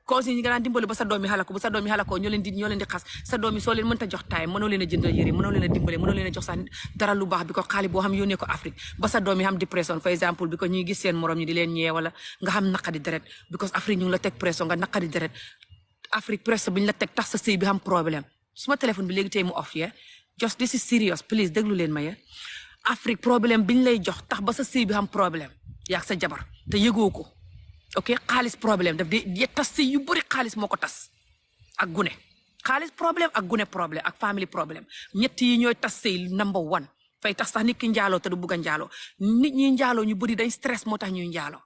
colsin yi nga daan dimbale ba sa doom yi xalaku bu sa doom yi xalakoo ñoo leen di xas sa doom yi soo leen mënta jox taay mënoo leen a jëndal yëre mënoo leen a dimbale mënoo leen a jox sax dara lu baax bi ko xaalis boo xam yónnee ko Afrique ba sa doom yi xam dépression par exemple bi ko ñuy gis seen morom ñi di leen ñee wala nga xam naqadi deret because Afrique ñu ngi la teg pression nga naqadi deret Afrique pression bi ñu la teg tax sa sëy bi xam problème suma téléphone bi léegi tey mu off yee just this is serious please déglu leen ma ye Afrique problème biñ lay jox tax ba sa sëy bi xam problème yaag sa jabar te yëgoo ko ok xaalis problème daf di tas sëy yu bëri xaalis moo ko tas ak gune xaalis problème ak gune problème ak family problème ñett yi ñooy tas sëy number one fay tax sax nit ki njaaloo te du bugg a njaaloo nit ñi njaaloo ñu bëri dañ stress moo tax ñuy njaaloo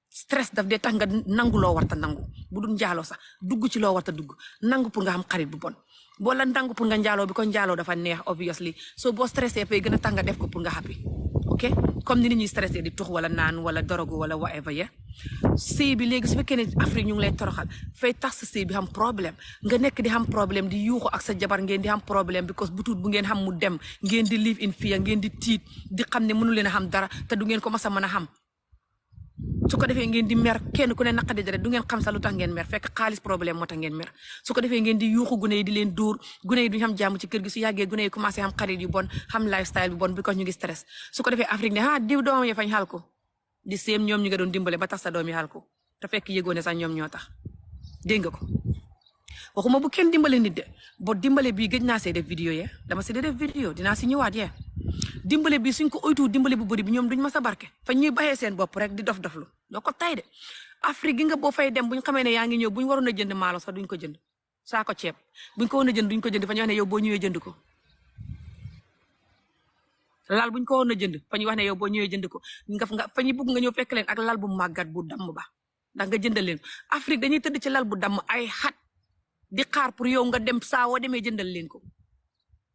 stress daf dee tax nga nangu loo warta nangu bu dul njaaloo sax dugg ci loo warta dugg nangu pour nga xam xarit bu bon boo la nangu pour nga njaaloo bi ko njaaloo dafa neex obviously so boo stressé fay gën a tax nga def ko pour nga happy ok comme ni nit ñuy stressé di tux wala naan wala dorogu wala whatever ya sëy bi léegi su fekkee ne Afrique ñu ngi lay toroxal fay tax sa sëy bi xam problème nga nekk di xam problème di yuuxu ak sa jabar ngeen di xam problème because bu tuut bu ngeen xam mu dem ngeen di live in fear ngeen di tiit di xam ne mënu leen a xam dara te du ngeen ko mas a mën a xam su ko defee ngeen di mer kenn ku ne naqadi dara du ngeen xam sa lu tax ngeen mer fekk xaalis problème moo tax ngeen mer su ko defee ngeen di yuuxu gune yi di leen dóor gune yi duñ xam jàmm ci kër gi su yàggee gune yi commencé xam xarit yu bon xam lifestyle bi bon because ñu ngi stress su ko defee Afrique ne diw doomam ya fañ xal ko di séem ñoom ñu nga doon dimbale ba tax sa doom yi xal ko te fekk yëgoo ne sax ñoom ñoo tax dégg nga ko waxuma bu kenn dimbale nit de boo dimbale bii gëj naa see def vidéo ye dama si def vidéo dinaa si ñëwaat yee dimbale bi suñ ko oytu dimbale bu bëri bi ñoom duñ ma sa barke fa ñuy baxee seen bopp rek di dof doflu doo ko tay de Afrique gi nga boo fay dem buñ xamee ne yaa ngi ñëw buñ waroon a jënd maalo sax duñ ko jënd saa ko ceeb buñ ko waroon a jënd duñ ko jënd fa ñu wax ne yow boo ñëwee jënd ko lal buñ ko waroon a jënd fa ñu wax ne yow boo ñëwee jënd ko nga fa ñu bëgg nga ñëw fekk leen ak lal bu màggat bu damm ba ndax nga jëndal leen Afrique dañuy tëdd ci lal bu damm ay xat di xaar pour yow nga dem saa woo demee jëndal leen ko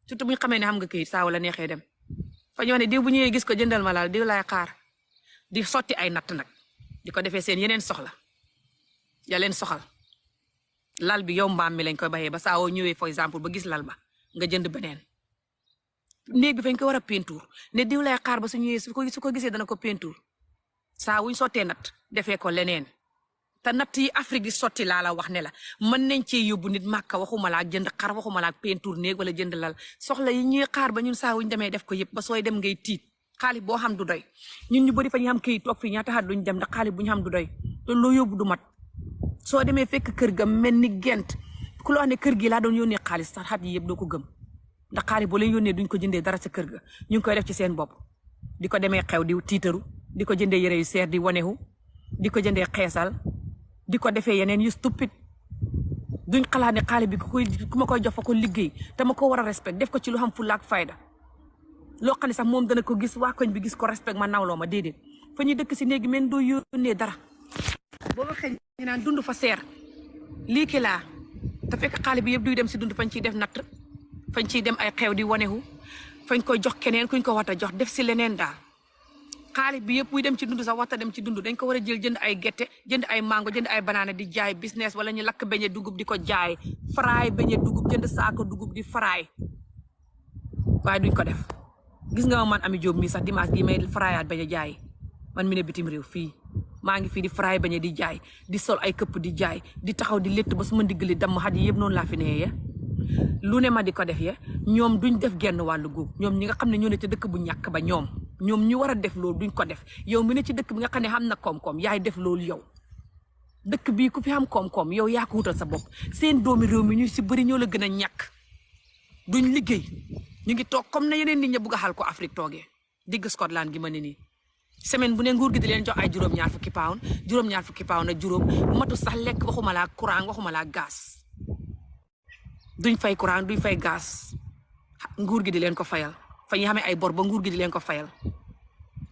surtout buñ xamee ne xam nga këyit saa wala neexee dem fa ñu wax ne diw bu ñëwee gis ko jëndal ma laal diw laay xaar di sotti ay natt nag di ko defee seen yeneen soxla ya leen soxal lal bi yow mbaam mi lañ koy baxee ba saa woo ñëwee for exemple ba gis lal ba nga jënd beneen néeg bi fañ ko war a peinture ne diw lay xaar ba su ñëwee su ko gisee dana ko peinture saa wuñ sottee natt defee ko leneen te natt yi Afrique di sotti laa la wax ne la mën nañ cee yóbbu nit màkka waxuma la ak jënd xar waxuma la ak peinture néeg wala jënd lal soxla yi ñuy xaar ba ñun saa wuñ demee def ko yëpp ba sooy dem ngay tiit xaalis boo xam du doy ñun ñu bëri fa ñu xam këyit toog fii ñaata xaat duñ dem ndax xaalis bu ñu xam du doy te loo yóbbu du mat soo demee fekk kër ga mel ni gent ku la wax ne kër gi laa doon yónnee xaalis sax xat yi yëpp doo ko gëm ndax xaalis boo leen yónnee duñ ko jëndee dara sa kër ga ñu ngi koy def ci seen bopp di ko demee xew di tiitaru di ko jëndee yére yu seer di wanehu di ko jëndee xeesal di ko defee yeneen yu stupide duñ xalaat ne xaalis bi ku ma koy jox fa ko liggéey te ma ko war a respect def ko ci lu xam fulla ak fayda loo xam ne sax moom dana ko gis waa koñ bi gis ko respect ma nawloo ma déedéet fa ñuy dëkk si néegi men doo yónnee dara boo waxee ñu naan dund fa seer lii ki laa te fekk xaalis bi yëpp duy dem si dund fañ ciy def natt fañ ciy dem ay xew di wanehu fañ koy jox keneen kuñ ko war a jox def si leneen daal xaalis bi yëpp buy dem ci dund sax waxta dem ci dund dañ ko war a jël jënd ay gerte jënd ay mango jënd ay banaana di jaay business wala ñu lakk beñe dugub di ko jaay faraay beñe dugub jënd saako dugub di faraay waaye duñ ko def gis nga man Ami Jóob mi sax dimanche gi may fraayaat bañ a jaay man mi ne bitim réew fii maa ngi fii di fraay bañ a di jaay di sol ay këpp di jaay di taxaw di létt ba suma ndiggali damm xat yi yëpp noonu laa fi nee ye lu ne ma di ko def ye ñoom duñ def genn wàllu góob ñoom ñi nga xam ne ñoo ne ci dëkk bu ñàkk ba ñoom ñu war a def loolu duñ ko def yow mi ne ci dëkk bi nga xam ne xam na koom-koom yaay def loolu yow dëkk bii ku fi xam koom-koom yow yaa ko wutal sa bopp seen doomi réew mi ñu si bëri ñoo la gën a ñàkk duñ liggéey ñu ngi toog comme na yeneen nit ña bugg a xal ko Afrique toogee digg Scotland gi ma ne nii semaine bu ne nguur gi di leen jox ay juróom-ñaar fukki pound ak juróom matu sax lekk waxuma laa courant waxuma laa gaz duñ fay courant duñ fay gaz nguur gi di leen ko fayal fa ñu xamee ay bor ba nguur gi di leen ko fayal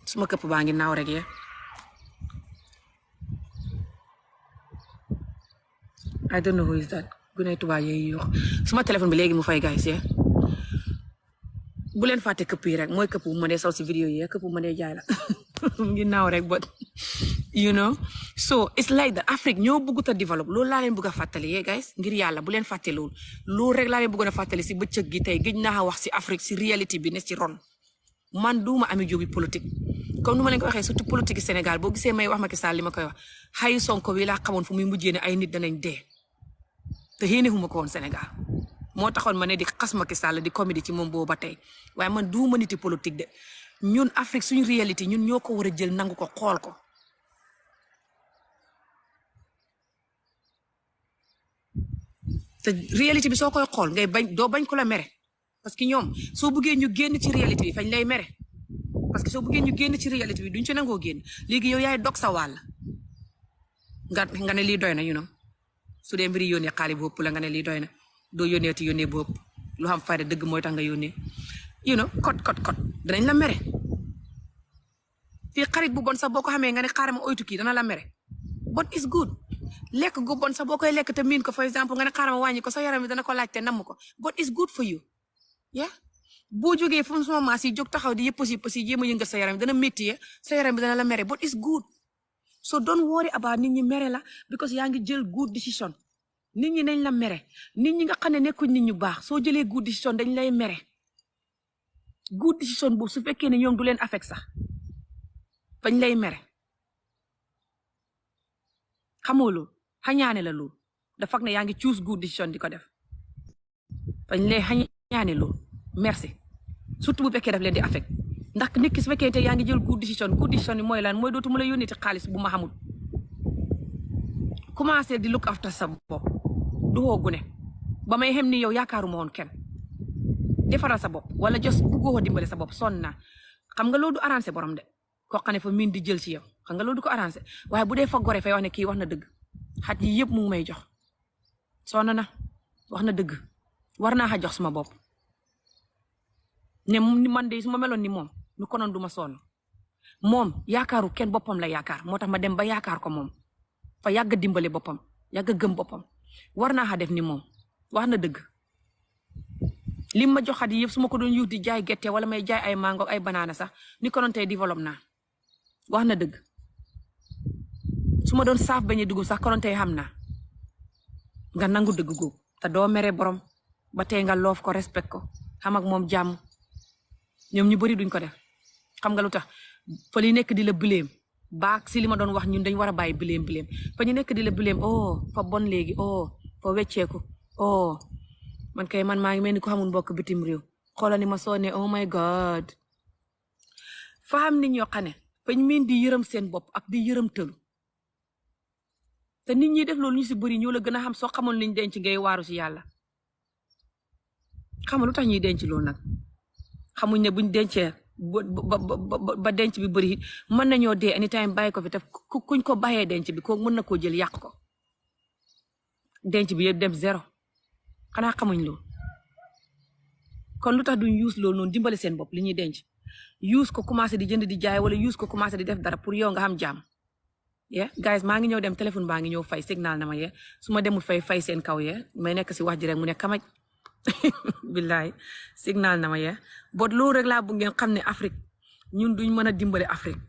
suma këpp baa ngi naaw rek ye I don't know who is that gunay tubaab yooyu yox suma téléphone bi léegi mu fay guys ye bu leen fàtte këpp yi rek mooy këpp bu ma dee sol si vidéo yi këpp bu ma dee jaay la ngi naaw rek but you know so it's like that Afrique ñoo bëggut a développe loolu laa leen bëgg a fàttali yee guys ngir yàlla bu leen fàtte loolu rek laa leen bëggoon a fàttali si bëccëg gi tey gëj naa wax si Afrique si réalité bi ne ci ron man duuma Ami Jóob politique comme nu ma leen ko waxee surtout politique yi Sénégal boo gisee may wax Macky Sall li ma koy wax xayu Sonko wi laa xamoon fu muy mujjee ne ay nit danañ dee te xéenewuma ko woon Sénégal moo taxoon ma ne di xas Macky Sall di comédie ci moom boobu ba tey waaye man duuma niti politique de ñun Afrique suñu réalité ñun ñoo ko war a jël nangu ko xool ko te réalité bi soo koy xool ngay bañ doo bañ ko la mere parce que ñoom soo bëggee ñu génn ci réalité bi fañ lay mere parce que soo bëggee ñu génn ci réalité bi duñ ci nangoo génn léegi yow yaay dog sa wàll nga ne lii doy na you know su dee mbiri yónnee xaalis bu ëpp la nga ne lii doy na doo yónneeti yónnee bu ëpp lu xam fayda dëgg mooy tax nga yónnee you know kot danañ la mere fii xarit bu bon sax boo ko xamee nga ne xaaral ma oytu kii dana la mere but it's good lekk gu bon sax boo koy lekk te miin ko for exemple nga ne xaaral ma wàññi ko sa yaram bi dana ko laaj te namm ko but it's good for you yeah boo jógee fu mu sama maas yi jóg taxaw di yëpp si jéem a yëngal sa yaram bi dana métti sa yaram bi dana la mere but it's good so don't worry about nit ñi mere la because yaa ngi jël good decision nit ñi nañ la mere nit ñi nga xam ne nekkuñ nit ñu baax soo jëlee good decision dañ lay mere good decision boobu su fekkee ne ñoom du leen affect sax fañ lay mere xamoo loolu xañaane la loolu dafa fag ne yaa ngi choose good decision di ko def fañ lay xañaane loolu merci surtout bu fekkee daf leen di affect ndax nit ki su fekkee te yaa ngi jël good decision yi mooy lan mooy dootuma la yónnee ci xaalis bu ma xamul commencé di look after sa bopp du woo gune ba may xem ni yow yaakaaruma woon kenn defaral sa bopp wala jos buggoo dimbale sa bopp sonn naa xam nga loolu du arrangé borom de koo xam ne fa miin di jël ci yow xam nga loolu du ko arrangé waaye bu dee fa gore fay wax ne kii wax na dëgg xat yi yëpp mu ngi may jox sonn na wax na dëgg war naa xa jox sama bopp ne man de su ma meloon ni moom nu konoon du ma sonn moom yaakaaru kenn boppam la yaakaar moo tax ma dem ba yaakaar ko moom fa yàgg dimbale boppam yàgg gëm boppam war naa xa def ni moom wax na dëgg lim ma joxat yi yëpp su ma ko doon yuut di jaay gerte wala may jaay ay mango ay banaana sax ni konoon tey développe naa wax na dëgg su ma doon saaf bañ a dugub sax konoon tey xam naa nga nangu dëgg googu te doo mere borom ba tey nga loof ko respect ko xam ak moom jàmm ñoom ñu bari duñ ko def xam nga lu tax fa li nekk di la bileem baak si li ma doon wax ñun dañ war a bàyyi bileem fa ñu nekk di la bileem oh fa bon léegi oh fa wecceeku oh man kay man maa ngi mel ni ko xamul mbokk bitim réew xoolal ni ma soone oh my god fa xam nit ñoo xam ne fañ miin di yërëm seen bopp ak di yërëm tëlu te nit ñi def loolu ñu si bëri ñoo la gën a xam soo xamoon liñ denc ngay waaru si yàlla xamal lu tax ñuy denc loolu nag xamuñ ne buñ dencee ba denc bi bëri mën nañoo dee anytime bàyyi ko fi te kuñ ko bàyyee denc bi ko mën na koo jël yàq ko denc bi yëpp dem zéro xanaa xamuñ loolu kon lu tax duñ use loolu noonu dimbale seen bopp li ñuy denc use ko commencé di jënd di jaay wala use ko commencé di def dara pour yow nga xam jàmm guys maa ngi ñëw dem téléphone baa ngi ñëw fay signal na ma su ma demul fay seen kaw may nekk si wax ji rek mu ne kamaj billaay signal na ma bot loolu rek laa bu ngeen xam ne Afrique ñun duñ mën a dimbale Afrique